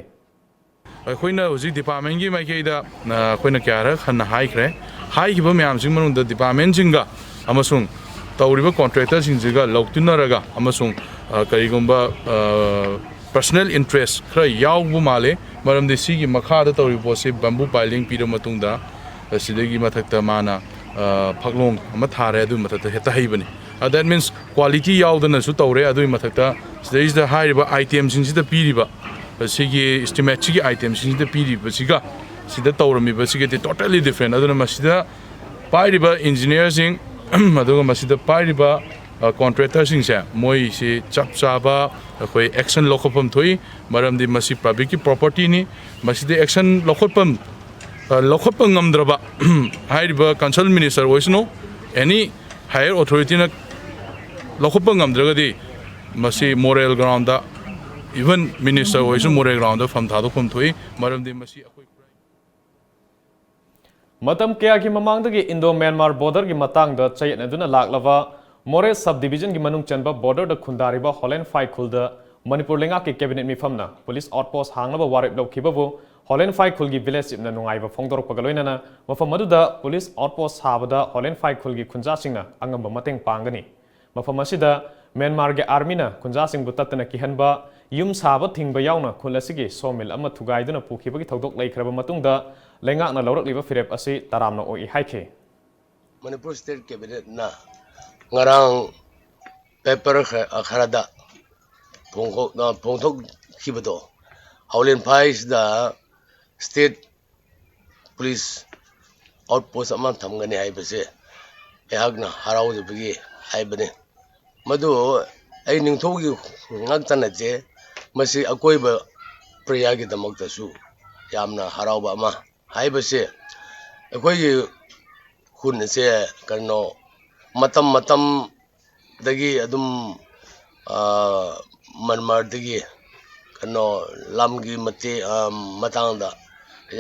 ꯑꯩꯈꯣꯏꯅ ꯍꯧꯖꯤꯛ departmentꯀꯤ ꯃꯥꯏꯀꯩꯗ, ꯑ, ꯑꯩꯈꯣꯏꯅ ꯀꯌꯥꯔꯛ ꯍꯟꯅ ꯍꯥꯏꯈ꯭ꯔꯦ꯫ ꯍꯥꯏꯈꯤꯕ ꯃꯌꯥꯝꯁꯤꯒꯤ ꯃꯅꯨꯡꯗ departmentꯁꯤꯡꯒ ꯑꯃꯁꯨꯡ ꯇꯧꯔꯤꯕ contractorꯁꯤꯡꯁꯤꯒ ꯂꯧꯇꯤꯟꯅꯔꯒ ꯑꯃꯁꯨꯡ, ꯑ, ꯀꯔꯤꯒꯨꯝꯕ, ꯑ, personal interest ꯈꯔ ꯌꯥꯎꯕ ꯃꯥꯜꯂꯦ꯫ ꯃꯔꯝꯗꯤ ꯁꯤꯒꯤ ꯃꯈꯥꯗ ꯇꯧꯔꯤꯕ ꯄꯣꯠꯁꯤ bamboo piling ꯄꯤꯔꯕ ꯃꯇꯨꯡꯗ, ꯑ, ꯁꯤꯗꯒꯤ ꯃꯊꯛꯇ ꯃꯥꯅ, ꯑ, ꯐꯛꯂꯣꯡ ꯑꯃ ꯊꯥꯔꯦ, ꯑꯗꯨꯒꯤ ꯃꯊꯛꯇ ꯍꯦꯛꯇ ꯍꯩꯕꯅꯤ꯫ ꯑ, that means quality ꯌꯥꯎꯗꯅꯁꯨ ꯇꯧꯔꯦ꯫ ꯑꯗꯨꯒꯤ ꯃꯊꯛꯇ ꯁꯤꯗꯩꯁꯤꯗ ꯍꯥꯏꯔꯤꯕ itemꯁꯤꯡꯁꯤꯗ ꯄꯤꯔꯤꯕ, ꯁꯤꯒꯤ estimateꯁꯤꯒꯤ itemꯁꯤꯡꯁꯤꯗ ꯄꯤꯔꯤꯕꯁꯤꯒ ꯁꯤꯗ ꯇꯧꯔꯝꯃꯤꯕꯁꯤꯒꯗꯤ totally different꯫ ꯑꯗꯨꯅ ꯃꯁꯤꯗ ꯄꯥꯏꯔꯤꯕ engineerꯁꯤꯡ ꯑꯗꯨꯒ ꯃꯁꯤꯗ ꯄꯥꯏꯔꯤꯕ, ꯑ, contractorꯁꯤꯡꯁꯦ ꯃꯣꯏꯁꯤ ꯆꯞ ꯆꯥꯕ ꯑꯩꯈꯣꯏ action ꯂꯧꯈꯠꯐꯝ ꯊꯣꯛꯏ꯫ ꯃꯔꯝꯗꯤ ꯃꯁꯤ publicꯀꯤ propertyꯅꯤ꯫ ꯃꯁꯤꯗ action ꯂꯧꯈꯠꯐꯝ, ꯑ, ꯂꯧꯈꯠꯄ ꯉꯝꯗ꯭ꯔꯕ ꯍꯥꯏꯔꯤꯕ concerned minister ꯑꯣꯏꯁꯅꯨ, any higher authorityꯅ ꯂꯧꯈꯠꯄ ꯉꯝꯗ꯭ꯔꯒꯗꯤ ꯃꯁꯤ moral groundꯗ, even minister ꯑꯣꯏꯁꯨ moral groundꯗ ꯐꯝ ꯊꯥꯗꯣꯛꯐꯝ ꯊꯣꯛꯏ꯫ ꯃꯔꯝꯗꯤ ꯃꯁꯤ ꯑꯩꯈꯣꯏ ꯃꯇꯝ ꯀꯌꯥꯒꯤ ꯃꯃꯥꯡꯗꯒꯤ Indo Myanmar borderꯒꯤ ꯃꯇꯥꯡꯗ ꯆꯌꯦꯠꯅꯗꯨꯅ ꯂꯥꯛꯂꯕ ꯃꯣꯔꯦ sub divisionꯒꯤ ꯃꯅꯨꯡ ꯆꯟꯕ borderꯗ ꯈꯨꯟꯗꯥꯔꯤꯕ ꯍꯣꯂꯦꯟꯐꯥꯏ ꯈꯨꯜꯗ ꯃꯅꯤꯄꯨꯔ ꯂꯩꯉꯥꯛꯀꯤ cabinet ꯃꯤꯐꯝꯅ police outpost ꯍꯥꯡꯅꯕ ꯋꯥꯔꯦꯞ ꯂꯧꯈꯤꯕꯕꯨ ꯍꯣꯂꯦꯟꯐꯥꯏ ꯈꯨꯜꯒꯤ village chiefꯅ ꯅꯨꯡꯉꯥꯏꯕ ꯐꯣꯡꯗꯣꯔꯛꯄꯒ ꯂꯣꯏꯅꯅ ꯃꯐꯝ ꯑꯗꯨꯗ police outpost ꯁꯥꯕꯗ ꯍꯣꯂꯦꯟꯐꯥꯏ ꯈꯨꯜꯒꯤ ꯈꯨꯟꯖꯥꯁꯤꯡꯅ ꯑꯉꯝꯕ ꯃꯇꯦꯡ ꯄꯥꯡꯒꯅꯤ꯫ ꯃꯐꯝ ꯑꯁꯤꯗ ꯃ꯭ꯌꯥꯟꯃꯥꯔꯒꯤ armyꯅ ꯈꯨꯟꯖꯥꯁꯤꯡꯕꯨ ꯇꯠꯇꯅ ꯀꯤꯍꯟꯕ, ꯌꯨꯝ ꯁꯥꯕ ꯊꯤꯡꯕ ꯌꯥꯎꯅ ꯈꯨꯜ ꯑꯁꯤꯒꯤ sawmill ꯑꯃ ꯊꯨꯒꯥꯏꯗꯨꯅ ꯄꯨꯈꯤꯕꯒꯤ ꯊꯧꯗꯣꯛ ꯂꯩꯈ꯭ꯔꯕ ꯃꯇꯨꯡꯗ ꯂꯩꯉꯥꯛꯅ ꯂꯧꯔꯛꯂꯤꯕ ꯐꯤꯔꯦꯞ ꯑꯁꯤ ꯇꯔꯥꯝꯅ ꯑꯣꯛꯏ ꯍꯥꯏꯈꯤ꯫ ꯃꯅꯤꯄꯨꯔ state cabinetꯅ ꯉꯔꯥꯡ paper ꯈ-, ꯈꯔꯗ ꯐꯣꯡꯗꯣꯛ-, ꯐꯣꯡꯗꯣꯛꯈꯤꯕꯗꯣ, ꯍꯥꯎꯂꯦꯟꯐꯥꯏꯁꯤꯗ state police outpost ꯑꯃ ꯊꯝꯒꯅꯤ ꯍꯥꯏꯕꯁꯦ ꯑꯩꯍꯥꯛꯅ ꯍꯔꯥꯎꯖꯕꯒꯤ ꯍꯥꯏꯕꯅꯤ꯫ ꯃꯗꯨ ꯑꯩ ꯅꯤꯡꯊꯧꯒꯤ ꯉꯥꯛꯇ ꯅꯠꯇꯦ, ꯃꯁꯤ ꯑꯀꯣꯏꯕ ꯄ꯭ꯔꯖꯥꯒꯤꯗꯃꯛꯇꯁꯨ ꯌꯥꯝꯅ ꯍꯔꯥꯎꯕ ꯑꯃ ꯍꯥꯏꯕꯁꯦ, ꯑꯩꯈꯣꯏꯒꯤ ꯈꯨꯟ ꯑꯁꯦ ꯀꯩꯅꯣ ꯃꯇꯝ ꯃꯇꯝꯗꯒꯤ ꯑꯗꯨꯝ, ꯑ, ꯃꯔꯃꯔꯗꯒꯤ ꯀꯩꯅꯣ ꯂꯝꯒꯤ ꯃꯇꯦ-, ꯑ, ꯃꯇꯥꯡꯗ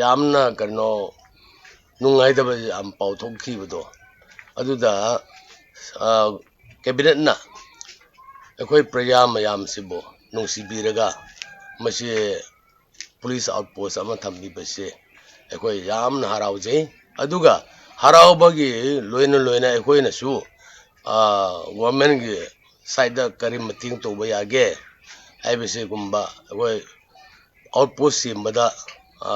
ꯌꯥꯝꯅ ꯀꯩꯅꯣ ꯅꯨꯡꯉꯥꯏꯇꯕ ꯌꯥꯝ ꯄꯥꯎꯊꯣꯛꯈꯤꯕꯗꯣ, ꯑꯗꯨꯗ, ꯑ, ꯀꯦꯕꯤꯅꯦꯠꯅ ꯑꯩꯈꯣꯏ ꯄ꯭ꯔꯖꯥ ꯃꯌꯥꯝꯁꯤꯕꯨ ꯅꯨꯡꯁꯤꯕꯤꯔꯒ ꯃꯁꯤ ꯄꯨꯂꯤꯁ ꯑꯥꯎꯠꯄꯣꯁ ꯑꯃ ꯊꯝꯕꯤꯕꯁꯦ ꯑꯩꯈꯣꯏ ꯌꯥꯝꯅ ꯍꯔꯥꯎꯖꯩ꯫ ꯑꯗꯨꯒ ꯍꯔꯥꯎꯕꯒꯤ ꯂꯣꯏꯅ ꯂꯣꯏꯅ ꯑꯩꯈꯣꯏꯅꯁꯨ, ꯑ, ꯒꯣꯔꯃꯦꯟꯒꯤ ꯁꯥꯏꯠꯇ ꯀꯔꯤ ꯃꯇꯦꯡ ꯇꯧꯕ ꯌꯥꯒꯦ ꯍꯥꯏꯕꯁꯤꯒꯨꯝꯕ ꯑꯩꯈꯣꯏ ꯑꯥꯎꯠꯄꯣꯁ ꯁꯦꯝꯕꯗ, ꯑ,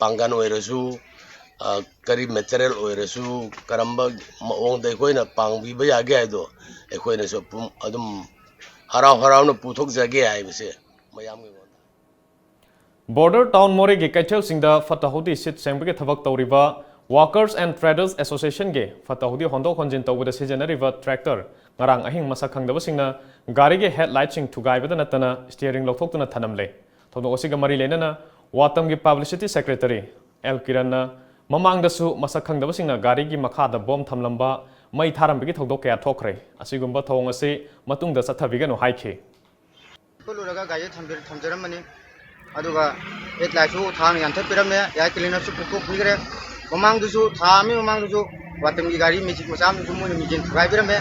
ꯄꯥꯡꯒꯜ ꯑꯣꯏꯔꯁꯨ, ꯑ, ꯀꯔꯤ ꯃꯦꯇꯔꯤꯌꯦꯜ ꯑꯣꯏꯔꯁꯨ, ꯀꯔꯝꯕ ꯃꯑꯣꯡꯗ ꯑꯩꯈꯣꯏꯅ ꯄꯥꯡꯕꯤꯕ ꯌꯥꯒꯦ ꯍꯥꯏꯗꯣ ꯑꯩꯈꯣꯏꯅꯁꯨ ꯄꯨꯝ-, ꯑꯗꯨꯝ ꯍꯔꯥꯎ ꯍꯔꯥꯎꯅ ꯄꯨꯊꯣꯛꯆꯒꯦ ꯍꯥꯏꯕꯁꯦ ꯃꯌꯥꯝꯒꯤ ꯃꯉꯣꯟꯗ꯫ ꯕꯣꯔꯗꯔ ꯇꯥꯎꯟ ꯃꯣꯔꯦꯒꯤ ꯀꯩꯊꯦꯜꯁꯤꯡꯗ ꯐꯠꯇ ꯍꯥꯎꯗꯤ ꯁꯤꯠ ꯁꯦꯡꯕꯒꯤ ꯊꯕꯛ ꯇꯧꯔꯤꯕ Workers and Traders Associationꯒꯤ ꯐꯠꯇ ꯍꯥꯎꯗꯤ ꯍꯣꯟꯗꯣꯛ ꯍꯣꯟꯖꯤꯟ ꯇꯧꯕꯗ ꯁꯤꯖꯤꯟꯅꯔꯤꯕ ꯇ꯭ꯔꯦꯛꯇꯔ ꯉꯔꯥꯡ ꯑꯍꯤꯡ ꯃꯁꯛ ꯈꯪꯗꯕꯁꯤꯡꯅ ꯒꯥꯔꯤꯒꯤ ꯍꯦꯗꯂꯥꯏꯠꯁꯤꯡ ꯊꯨꯒꯥꯏꯕꯗ ꯅꯠꯇꯅ ꯁ꯭ꯇꯤꯌꯔꯤꯡ ꯂꯧꯊꯣꯛꯇꯨꯅ ꯊꯅꯝꯂꯦ꯫ ꯊꯧꯗꯣꯛ ꯑꯁꯤꯒ ꯃꯔꯤ ꯂꯩꯅꯅ ꯋꯥꯇꯝꯒꯤ ꯄꯕ꯭ꯂꯤꯁꯤꯇꯤ ꯁꯦꯀ꯭ꯔꯦꯇꯔꯤ ꯑꯦꯜ ꯀꯤꯔꯟꯅ ꯃꯃꯥꯡꯗꯁꯨ ꯃꯁꯛ ꯈꯪꯗꯕꯁꯤꯡꯅ ꯒꯥꯔꯤꯒꯤ ꯃꯈꯥꯗ ꯕꯣꯝ ꯊꯝꯂꯝꯕ, ꯃꯩ ꯊꯥꯔꯝꯕꯒꯤ ꯊꯧꯗꯣꯛ ꯀꯌꯥ ꯊꯣꯛꯈ꯭ꯔꯦ꯫ ꯑꯁꯤꯒꯨꯝꯕ ꯊꯧꯑꯣꯡ ꯑꯁꯤ ꯃꯇꯨꯡꯗ ꯆꯠꯊꯕꯤꯒꯅꯨ ꯍꯥꯏꯈꯤ꯫ ꯈꯣꯠꯂꯨꯔꯒ ꯒꯥꯔꯤ ꯊꯝꯕꯤꯔ-, ꯊꯝꯖꯔꯝꯕꯅꯤ꯫ ꯑꯗꯨꯒ ꯍꯦꯗꯂꯥꯏꯠꯁꯨ ꯊꯥꯡꯅ ꯌꯥꯟꯊꯠꯄꯤꯔꯝꯃꯦ, ꯌꯥꯏ ꯀ꯭ꯂꯤꯅꯔꯁꯨ ꯄꯨꯊꯣꯛꯄꯤꯈ꯭ꯔꯦ꯫ ꯃꯃꯥꯡꯗꯁꯨ, ꯊꯥ ꯑꯃꯒꯤ ꯃꯃꯥꯡꯗꯁꯨ ꯋꯥꯇꯝꯒꯤ ꯒꯥꯔꯤ ꯃꯦꯖꯤꯛ ꯃꯆꯥ ꯑꯃꯁꯨ ꯃꯣꯏꯅ ꯃꯦꯖꯤꯛ ꯊꯨꯒꯥꯏꯕꯤꯔꯝꯃꯦ꯫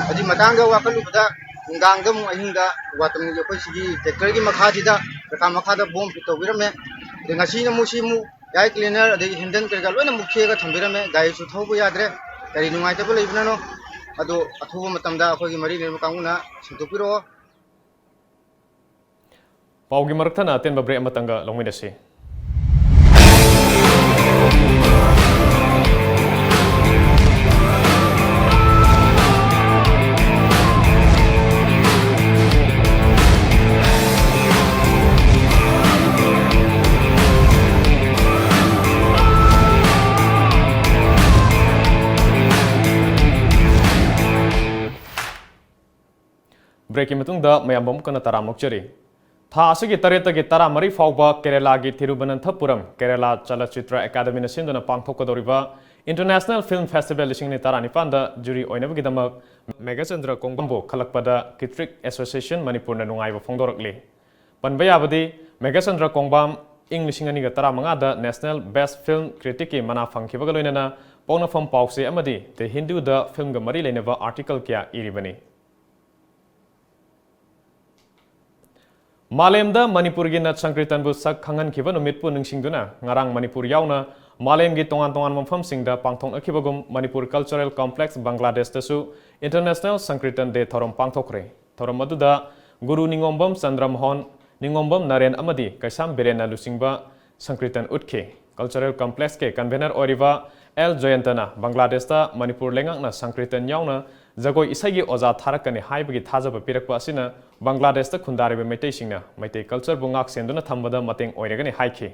ꯑꯗꯨꯒꯤ ꯃꯇꯥꯡꯗ ꯋꯥꯀꯠꯂꯨꯕꯗ ꯅꯨꯡꯗꯥꯡꯗ ꯑꯃꯨꯛ ꯑꯍꯤꯡꯗ ꯋꯥꯇꯝꯒꯤ ꯑꯩꯈꯣꯏ ꯁꯤꯒꯤ ꯇ꯭ꯔꯦꯛꯇꯔꯒꯤ ꯃꯈꯥꯁꯤꯗ ꯀꯀꯥ ꯃꯈꯥꯗ ꯕꯣꯝ ꯐꯤꯠ ꯇꯧꯕꯤꯔꯝꯃꯦ꯫ ꯑꯗꯩ ꯉꯁꯤꯅ ꯑꯃꯨꯛ ꯁꯤ ꯑꯃꯨꯛ ꯌꯥꯏ ꯀ꯭ꯂꯤꯅꯔ ꯑꯗꯒꯤ ꯍꯦꯟꯗꯜ ꯀꯩꯀꯥ ꯂꯣꯏꯅ ꯃꯨꯛꯊꯦꯛꯑꯒ ꯊꯝꯕꯤꯔꯝꯃꯦ꯫ ꯒꯥꯔꯤꯁꯨ ꯊꯧꯕ ꯌꯥꯗ꯭ꯔꯦ꯫ ꯀꯔꯤ ꯅꯨꯡꯉꯥꯏꯇꯕ ꯂꯩꯕꯅꯅꯣ? ꯑꯗꯣ ꯑꯊꯨꯕ ꯃꯇꯝꯗ ꯑꯩꯈꯣꯏꯒꯤ ꯃꯔꯤ ꯂꯩꯅꯕ ꯀꯥꯡꯕꯨꯅ ꯁꯦꯡꯗꯣꯛꯄꯤꯔꯛꯑꯣ꯫ ꯄꯥꯎꯒꯤ ꯃꯔꯛ ꯊꯠꯅ ꯑꯇꯦꯟꯕ ꯕ꯭ꯔꯦꯛ ꯑꯃꯇꯪꯒ ꯂꯧꯃꯤꯟꯅꯁꯤ꯫ ꯕ꯭ꯔꯦꯛꯀꯤ ꯃꯇꯨꯡꯗ ꯃꯌꯥꯝꯕꯨ ꯑꯃꯨꯛ ꯍꯟꯅ ꯇꯔꯥꯝꯅ ꯑꯣꯛꯆꯔꯤ꯫ ꯊꯥ ꯑꯁꯤꯒꯤ ꯇꯔꯦꯠꯇꯒꯤ ꯇꯔꯥꯃꯔꯤ ꯐꯥꯎꯕ ꯀꯦꯔꯦꯂꯥꯒꯤ ꯊꯤꯔꯨꯕꯅꯟꯊꯄꯨꯔꯝ ꯀꯦꯔꯦꯂꯥ ꯆꯂꯆꯤꯇ꯭ꯔ ꯑꯦꯀꯥꯗꯃꯤꯅ ꯁꯤꯟꯗꯨꯅ ꯄꯥꯡꯊꯣꯛꯀꯗꯧꯔꯤꯕ International Film Festival ꯂꯤꯁꯤꯡ ꯑꯅꯤ ꯇꯔꯥꯅꯤꯄꯥꯟꯗ ꯖꯨꯔꯤ ꯑꯣꯏꯅꯕꯒꯤꯗꯃꯛ ꯃꯦꯘꯆꯟꯗ꯭ꯔ ꯀꯣꯡꯕꯥꯝꯕꯨ ꯈꯜꯂꯛꯄꯗ ꯀꯤꯇ꯭ꯔꯤꯛ ꯑꯦꯁꯣꯁꯤꯌꯦꯁꯟ ꯃꯅꯤꯄꯨꯔꯅ ꯅꯨꯡꯉꯥꯏꯕ ꯐꯣꯡꯗꯣꯔꯛꯂꯤ꯫ ꯄꯟꯕ ꯌꯥꯕꯗꯤ, ꯃꯦꯘꯆꯟꯗ꯭ꯔ ꯀꯣꯡꯕꯥꯝ ꯏꯪ ꯂꯤꯁꯤꯡ ꯑꯅꯤꯒ ꯇꯔꯥꯃꯉꯥꯗ National Best Film Criticꯀꯤ ꯃꯅꯥ ꯐꯪꯈꯤꯕꯒ ꯂꯣꯏꯅꯅ ꯄꯣꯛꯅꯐꯝ ꯄꯥꯎꯆꯦ ꯑꯃꯗꯤ The Hinduꯗ ꯐꯤꯜꯝꯒ ꯃꯔꯤ ꯂꯩꯅꯕ ꯑꯥꯔꯇꯤꯀꯜ ꯀꯌꯥ ꯏꯔꯤꯕꯅꯤ꯫ ꯃꯥꯂꯦꯝꯗ ꯃꯅꯤꯄꯨꯔꯒꯤ ꯅꯠ ꯁꯪꯀ꯭ꯔꯤꯇꯟꯕꯨ ꯁꯛ ꯈꯪꯍꯟꯈꯤꯕ ꯅꯨꯃꯤꯠꯄꯨ ꯅꯤꯡꯁꯤꯡꯗꯨꯅ ꯉꯔꯥꯡ ꯃꯅꯤꯄꯨꯔ ꯌꯥꯎꯅ ꯃꯥꯂꯦꯝꯒꯤ ꯇꯣꯉꯥꯟ ꯇꯣꯉꯥꯟꯕ ꯃꯐꯝꯁꯤꯡꯗ ꯄꯥꯡꯊꯣꯛꯅꯈꯤꯕꯒꯨꯝ, Manipur Cultural Complex ꯕꯪꯒ꯭ꯂꯥꯗꯦꯁꯇꯁꯨ International Sankirtan Day ꯊꯧꯔꯝ ꯄꯥꯡꯊꯣꯛꯈ꯭ꯔꯦ꯫ ꯊꯧꯔꯝ ꯑꯗꯨꯗ ꯒꯨꯔꯨ ꯅꯤꯉꯣꯝꯕꯝ ꯆꯟꯗ꯭ꯔꯃꯣꯍꯟ, ꯅꯤꯉꯣꯝꯕꯝ ꯅꯔꯦꯟ ꯑꯃꯗꯤ ꯀꯩꯁꯥꯝ ꯕꯤꯔꯦꯟꯅ ꯂꯨꯆꯤꯡꯕ ꯁꯪꯀ꯭ꯔꯤꯇꯟ ꯎꯠꯈꯤ꯫ Cultural Complexꯀꯤ convener ꯑꯣꯏꯔꯤꯕ ꯑꯦꯜ ꯖꯌꯟꯇꯅ ꯕꯪꯒ꯭ꯂꯥꯗꯦꯁꯇ ꯃꯅꯤꯄꯨꯔ ꯂꯩꯉꯥꯛꯅ ꯁꯪꯀ꯭ꯔꯤꯇꯟ ꯌꯥꯎꯅ ꯖꯒꯣꯏ ꯏꯁꯩꯒꯤ ꯑꯣꯖꯥ ꯊꯥꯔꯛꯀꯅꯤ ꯍꯥꯏꯕꯒꯤ ꯊꯥꯖꯕ ꯄꯤꯔꯛꯄ ꯑꯁꯤꯅ ꯕꯪꯒ꯭ꯂꯥꯗꯦꯁꯇ ꯈꯨꯟꯗꯥꯔꯤꯕ ꯃꯩꯇꯩꯁꯤꯡꯅ ꯃꯩꯇꯩ cultureꯕꯨ ꯉꯥꯛ ꯁꯦꯟꯗꯨꯅ ꯊꯝꯕꯗ ꯃꯇꯦꯡ ꯑꯣꯏꯔꯒꯅꯤ ꯍꯥꯏꯈꯤ꯫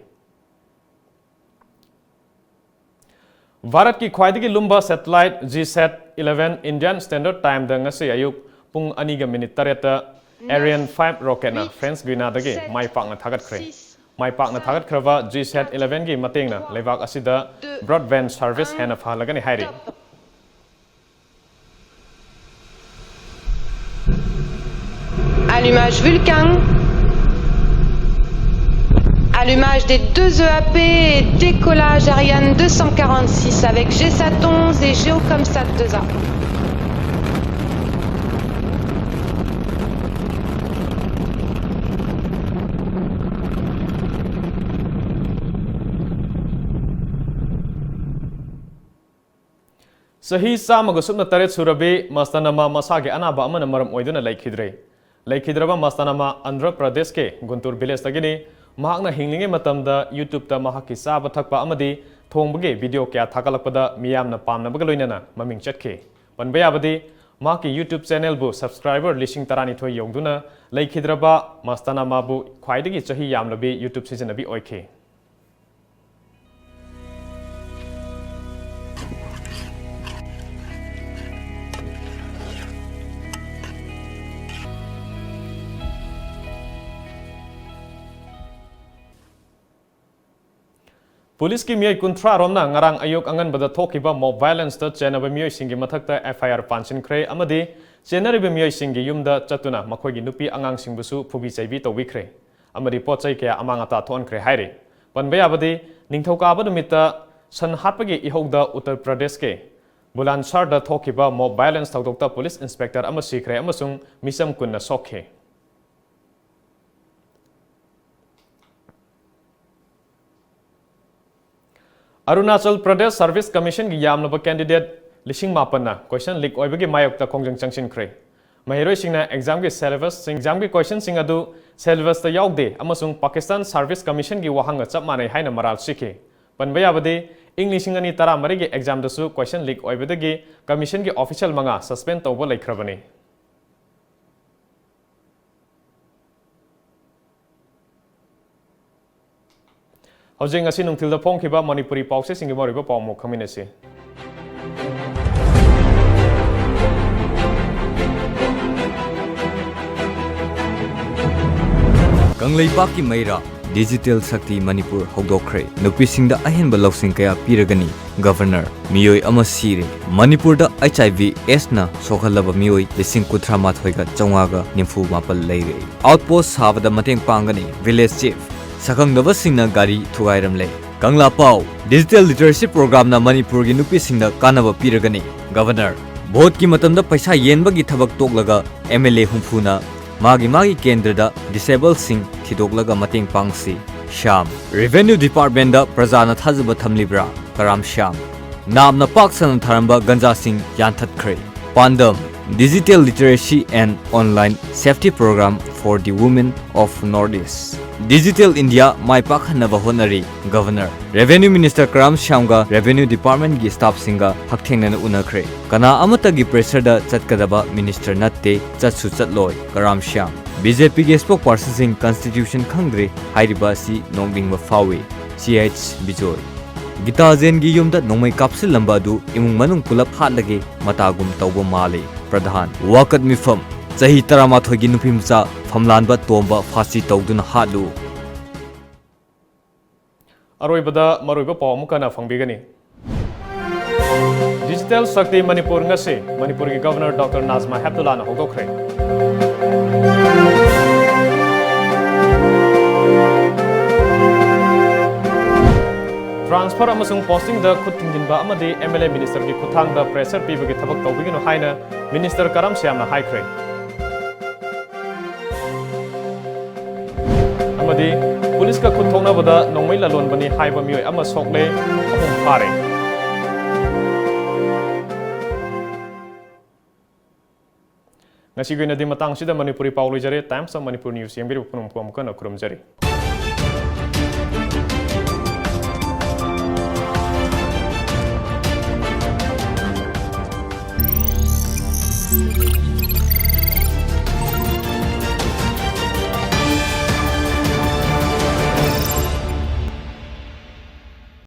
ꯚꯥꯔꯠꯀꯤ ꯈ꯭ꯋꯥꯏꯗꯒꯤ ꯂꯨꯝꯕ satellite GSAT eleven Indian Standard Timeꯗ ꯉꯁꯤ ꯑꯌꯨꯛ ꯄꯨꯡ ꯑꯅꯤꯒ ꯃꯤꯅꯤꯠ ꯇꯔꯦꯠꯇ Ariane five rocketꯅ French Guianaꯗꯒꯤ ꯃꯥꯏ ꯄꯥꯛꯅ ꯊꯥꯒꯠꯈ꯭ꯔꯦ꯫ ꯃꯥꯏ ꯄꯥꯛꯅ ꯊꯥꯒꯠꯈ꯭ꯔꯕ GSAT elevenꯒꯤ ꯃꯇꯦꯡꯅ ꯂꯩꯕꯥꯛ ꯑꯁꯤꯗ broadband service ꯍꯦꯟꯅ ꯐꯍꯜꯂꯒꯅꯤ ꯍꯥꯏꯔꯤ꯫ Allumage Vulcain. Allumage des deux E A P et décollage Ariane deux cent quarante-six avec GSAT onze et GEOCOMSAT deux A. ꯆꯍꯤ ꯆꯥꯝꯃꯒ ꯁꯨꯞꯅ ꯇꯔꯦꯠ ꯁꯨꯔꯕꯤ ꯃꯁꯇꯅꯃꯥ ꯃꯁꯥꯒꯤ ꯑꯅꯥꯕ ꯑꯃꯅ ꯃꯔꯝ ꯑꯣꯏꯗꯨꯅ ꯂꯩꯈꯤꯗ꯭ꯔꯦ꯫ ꯂꯩꯈꯤꯗ꯭ꯔꯕ ꯃꯁꯇꯅꯃꯥ ꯑꯟꯙ꯭ꯔ ꯄ꯭ꯔꯗꯦꯁꯀꯤ ꯒꯨꯟꯇꯨꯔ ꯚꯤꯂꯦꯖꯇꯒꯤꯅꯤ꯫ ꯃꯍꯥꯛꯅ ꯍꯤꯡꯂꯤꯉꯩ ꯃꯇꯝꯗ YouTubeꯇ ꯃꯍꯥꯛꯀꯤ ꯆꯥꯕ ꯊꯛꯄ ꯑꯃꯗꯤ ꯊꯣꯡꯕꯒꯤ video ꯀꯌꯥ ꯊꯥꯒꯠꯂꯛꯄꯗ ꯃꯤꯌꯥꯝꯅ ꯄꯥꯝꯅꯕꯒ ꯂꯣꯏꯅꯅ ꯃꯃꯤꯡ ꯆꯠꯈꯤ꯫ ꯄꯟꯕ ꯌꯥꯕꯗꯤ, ꯃꯍꯥꯛꯀꯤ YouTube channelꯕꯨ subscriber ꯂꯤꯁꯤꯡ ꯇꯔꯥꯅꯤꯊꯣꯏ ꯌꯧꯗꯨꯅ ꯂꯩꯈꯤꯗ꯭ꯔꯕ ꯃꯁꯇꯅꯃꯥꯕꯨ ꯈ꯭ꯋꯥꯏꯗꯒꯤ ꯆꯍꯤ ꯌꯥꯝꯂꯕꯤ YouTube ꯁꯤꯖꯤꯟꯅꯕꯤ ꯑꯣꯏꯈꯤ꯫ ꯄꯨꯂꯤꯁꯀꯤ ꯃꯤꯑꯣꯏ ꯀꯨꯟꯊ꯭ꯔꯥ ꯔꯣꯝꯅ ꯉꯔꯥꯡ ꯑꯌꯨꯛ ꯑꯉꯟꯕꯗ ꯊꯣꯛꯈꯤꯕ mob violenceꯇ ꯆꯦꯟꯅꯕ ꯃꯤꯑꯣꯏꯁꯤꯡꯒꯤ ꯃꯊꯛꯇ F I R ꯄꯥꯟꯁꯤꯟꯈ꯭ꯔꯦ ꯑꯃꯗꯤ ꯆꯦꯟꯅꯔꯤꯕ ꯃꯤꯑꯣꯏꯁꯤꯡꯒꯤ ꯌꯨꯝꯗ ꯆꯠꯇꯨꯅ ꯃꯈꯣꯏꯒꯤ ꯅꯨꯄꯤ ꯑꯉꯥꯡꯁꯤꯡꯕꯨꯁꯨ ꯐꯨꯕꯤ ꯆꯩꯕꯤ ꯇꯧꯕꯤꯈ꯭ꯔꯦ ꯑꯃꯗꯤ ꯄꯣꯠ ꯆꯩ ꯀꯌꯥ ꯑꯃꯥꯡ ꯑꯇꯥ ꯊꯣꯛꯍꯟꯈ꯭ꯔꯦ ꯍꯥꯏꯔꯤ꯫ ꯄꯟꯕ ꯌꯥꯕꯗꯤ, ꯅꯤꯡꯊꯧꯀꯥꯕ ꯅꯨꯃꯤꯠꯇ ꯁꯟ ꯍꯥꯠꯄꯒꯤ ꯏꯍꯧꯗ ꯎꯠꯇꯔ ꯄ꯭ꯔꯗꯦꯁꯀꯤ ꯕꯨꯂꯥꯟꯁꯥꯔꯗ ꯊꯣꯛꯈꯤꯕ mob violence ꯊꯧꯗꯣꯛꯇ ꯄꯨꯂꯤꯁ ꯏꯟꯁꯄꯦꯛꯇꯔ ꯑꯃ ꯁꯤꯈ꯭ꯔꯦ ꯑꯃꯁꯨꯡ ꯃꯤꯆꯝ ꯀꯨꯟꯅ ꯁꯣꯛꯈꯤ꯫ ꯑꯔꯨꯅꯥꯆꯜ ꯄ꯭ꯔꯗꯦꯁ ꯁꯔꯚꯤꯁ ꯀꯃꯤꯁꯟꯒꯤ ꯌꯥꯝꯂꯕ candidate ꯂꯤꯁꯤꯡ ꯃꯥꯄꯟꯅ question leak ꯑꯣꯏꯕꯒꯤ ꯃꯥꯌꯣꯛꯇ ꯈꯣꯡꯖꯪ ꯆꯪꯁꯤꯟꯈ꯭ꯔꯦ꯫ ꯃꯍꯩꯔꯣꯏꯁꯤꯡꯅ examꯒꯤ syllabusꯁꯤꯡ, examꯒꯤ questionꯁꯤꯡ ꯑꯗꯨ syllabusꯇ ꯌꯥꯎꯗꯦ ꯑꯃꯁꯨꯡ ꯄꯥꯀꯤꯁꯇꯥꯟ ꯁꯔꯚꯤꯁ ꯀꯃꯤꯁꯟꯒꯤ ꯋꯥꯍꯪꯒ ꯆꯞ ꯃꯥꯟꯅꯩ ꯍꯥꯏꯅ ꯃꯔꯥꯜ ꯁꯤꯈꯤ꯫ ꯄꯟꯕ ꯌꯥꯕꯗꯤ, ꯏꯪ ꯂꯤꯁꯤꯡ ꯑꯅꯤ ꯇꯔꯥꯃꯔꯤꯒꯤ examꯗꯁꯨ question leak ꯑꯣꯏꯕꯗꯒꯤ ꯀꯃꯤꯁꯟꯒꯤ official ꯃꯉꯥ suspend ꯇꯧꯕ ꯂꯩꯈ꯭ꯔꯕꯅꯤ꯫ ꯍꯧꯖꯤꯛ ꯉꯁꯤ ꯅꯨꯡꯊꯤꯜꯗ ꯐꯣꯡꯈꯤꯕ ꯃꯅꯤꯄꯨꯔꯤ ꯄꯥꯎꯆꯦꯁꯤꯡꯒꯤ ꯃꯔꯨꯑꯣꯏꯕ ꯄꯥꯎ ꯑꯃꯨꯛ ꯈꯪꯃꯤꯟꯅꯁꯤ꯫ ꯀꯪꯂꯩꯄꯥꯛꯀꯤ ꯃꯩꯔꯥ, ꯗꯤꯖꯤꯇꯦꯜ ꯁꯛꯇꯤ ꯃꯅꯤꯄꯨꯔ ꯍꯧꯗꯣꯛꯈ꯭ꯔꯦ꯫ ꯅꯨꯄꯤꯁꯤꯡꯗ ꯑꯍꯦꯟꯕ ꯂꯧꯁꯤꯡ ꯀꯌꯥ ꯄꯤꯔꯒꯅꯤ꯫ ꯒꯚꯔꯅꯔ, ꯃꯤꯑꯣꯏ ꯑꯃ ꯁꯤꯔꯦ꯫ ꯃꯅꯤꯄꯨꯔꯗ H I V Sꯅ ꯁꯣꯛꯍꯜꯂꯕ ꯃꯤꯑꯣꯏ ꯂꯤꯁꯤꯡ ꯀꯨꯟꯊ꯭ꯔꯥ ꯃꯥꯊꯣꯏꯒ ꯆꯥꯝꯃꯉꯥꯒ ꯅꯤꯐꯨ ꯃꯥꯄꯜ ꯂꯩꯔꯦ꯫ Outpost ꯁꯥꯕꯗ ꯃꯇꯦꯡ ꯄꯥꯡꯒꯅꯤ꯫ Village Chief, ꯁꯛꯈꯪꯗꯕꯁꯤꯡꯅ ꯒꯥꯔꯤ ꯊꯨꯒꯥꯏꯔꯝꯂꯦ꯫ ꯀꯪꯂꯥ ꯄꯥꯎ, Digital Literacy Programꯅ ꯃꯅꯤꯄꯨꯔꯒꯤ ꯅꯨꯄꯤꯁꯤꯡꯗ ꯀꯥꯟꯅꯕ ꯄꯤꯔꯒꯅꯤ꯫ ꯒꯚꯔꯅꯔ, ꯚꯣꯠꯀꯤ ꯃꯇꯝꯗ ꯄꯩꯁꯥ ꯌꯦꯟꯕꯒꯤ ꯊꯕꯛ ꯇꯣꯛꯂꯒ M L A ꯍꯨꯝꯐꯨꯅ ꯃꯥꯒꯤ ꯃꯥꯒꯤ ꯀꯦꯟꯗ꯭ꯔꯗ disablesꯁꯤꯡ ꯊꯤꯗꯣꯛꯂꯒ ꯃꯇꯦꯡ ꯄꯥꯡꯁꯤ꯫ ꯁ꯭ꯌꯥꯝ, Revenue Departmentꯗ ꯄ꯭ꯔꯖꯥꯅ ꯊꯥꯖꯕ ꯊꯝꯂꯤꯕ꯭ꯔꯥ? ꯀꯔꯥꯝ ꯁ꯭ꯌꯥꯝ, ꯅꯥꯞꯅ ꯄꯥꯛ ꯁꯟꯅ ꯊꯥꯔꯝꯕ ꯒꯟꯖꯥꯁꯤꯡ ꯌꯥꯟꯊꯠꯈ꯭ꯔꯦ꯫ ꯄꯥꯟꯗꯝ, Digital Literacy and Online Safety Program for the Women of North East꯫ Digital India ꯃꯥꯏ ꯄꯥꯛꯍꯟꯅꯕ ꯍꯣꯠꯅꯔꯤ꯫ ꯒꯚꯔꯅꯔ, Revenue Minister ꯀꯔꯥꯝ ꯁ꯭ꯌꯥꯝꯒ Revenue Departmentꯀꯤ staffꯁꯤꯡꯒ ꯍꯛꯊꯦꯡꯅꯅ ꯎꯅꯈ꯭ꯔꯦ꯫ ꯀꯅꯥ ꯑꯃꯠꯇꯒꯤ pressureꯗ ꯆꯠꯀꯗꯕ minister ꯅꯠꯇꯦ, ꯆꯠꯁꯨ ꯆꯠꯂꯣꯏ꯫ ꯀꯔꯥꯝ ꯁ꯭ꯌꯥꯝ, BJPꯒꯤ spokespersonꯁꯤꯡ constitution ꯈꯪꯗ꯭ꯔꯦ ꯍꯥꯏꯔꯤꯕ ꯑꯁꯤ ꯅꯣꯛꯅꯤꯡꯕ ꯐꯥꯎꯏ꯫ C H ꯕꯤꯖꯣꯏ, ꯒꯤꯇꯥ ꯖꯦꯟꯒꯤ ꯌꯨꯝꯗ ꯅꯣꯡꯃꯩ ꯀꯥꯞꯁꯤꯜꯂꯝꯕ ꯑꯗꯨ ꯏꯃꯨꯡ ꯃꯅꯨꯡ ꯄꯨꯂꯞ ꯍꯥꯠꯂꯒꯦ ꯃꯇꯥꯒꯨꯝ ꯇꯧꯕ ꯃꯥꯜꯂꯤ꯫ ꯄ꯭ꯔꯙꯥꯟ, ꯋꯥꯀꯠ ꯃꯤꯐꯝ, ꯆꯍꯤ ꯇꯔꯥꯃꯥꯊꯣꯏꯒꯤ ꯅꯨꯄꯤꯃꯆꯥ ꯐꯝꯂꯥꯟꯕ ꯇꯣꯝꯕ ꯐꯥꯁꯤ ꯇꯧꯗꯨꯅ ꯍꯥꯠꯂꯨ꯫ ꯑꯔꯣꯏꯕꯗ ꯃꯔꯨꯑꯣꯏꯕ ꯄꯥꯎ ꯑꯃꯨꯛ ꯍꯟꯅ ꯐꯪꯕꯤꯒꯅꯤ꯫ Digital Shakti Manipur ꯉꯁꯤ ꯃꯅꯤꯄꯨꯔꯒꯤ Governor Doctor Najma Heptullahꯅ ꯍꯧꯗꯣꯛꯈ꯭ꯔꯦ꯫ Transfer ꯑꯃꯁꯨꯡ postingꯗ ꯈꯨꯠ ꯊꯤꯡꯖꯤꯟꯕ ꯑꯃꯗꯤ M L A ministerꯒꯤ ꯈꯨꯠꯊꯥꯡꯗ pressure ꯄꯤꯕꯒꯤ ꯊꯕꯛ ꯇꯧꯕꯤꯒꯅꯨ ꯍꯥꯏꯅ Minister ꯀꯔꯝ ꯁ꯭ꯌꯥꯝꯅ ꯍꯥꯏꯈ꯭ꯔꯦ꯫ ꯑꯃꯗꯤ ꯄꯨꯂꯤꯁꯀ ꯈꯨꯠ ꯊꯣꯛꯅꯕꯗ ꯅꯣꯡꯃꯩ ꯂꯂꯣꯟꯕꯅꯤ ꯍꯥꯏꯕ ꯃꯤꯑꯣꯏ ꯑꯃ ꯁꯣꯛꯂꯦ, ꯑꯍꯨꯝ ꯐꯥꯔꯦ꯫ ꯉꯁꯤꯒꯤ ꯑꯣꯏꯅꯗꯤ ꯃꯇꯥꯡꯁꯤꯗ ꯃꯅꯤꯄꯨꯔꯤ ꯄꯥꯎ ꯂꯣꯏꯖꯔꯦ꯫ Times of Manipur News ꯌꯦꯡꯕꯤꯔꯤꯕ ꯄꯨꯝꯅꯃꯛꯄꯨ ꯑꯃꯨꯛ ꯍꯟꯅ ꯈꯨꯔꯨꯝꯖꯔꯤ꯫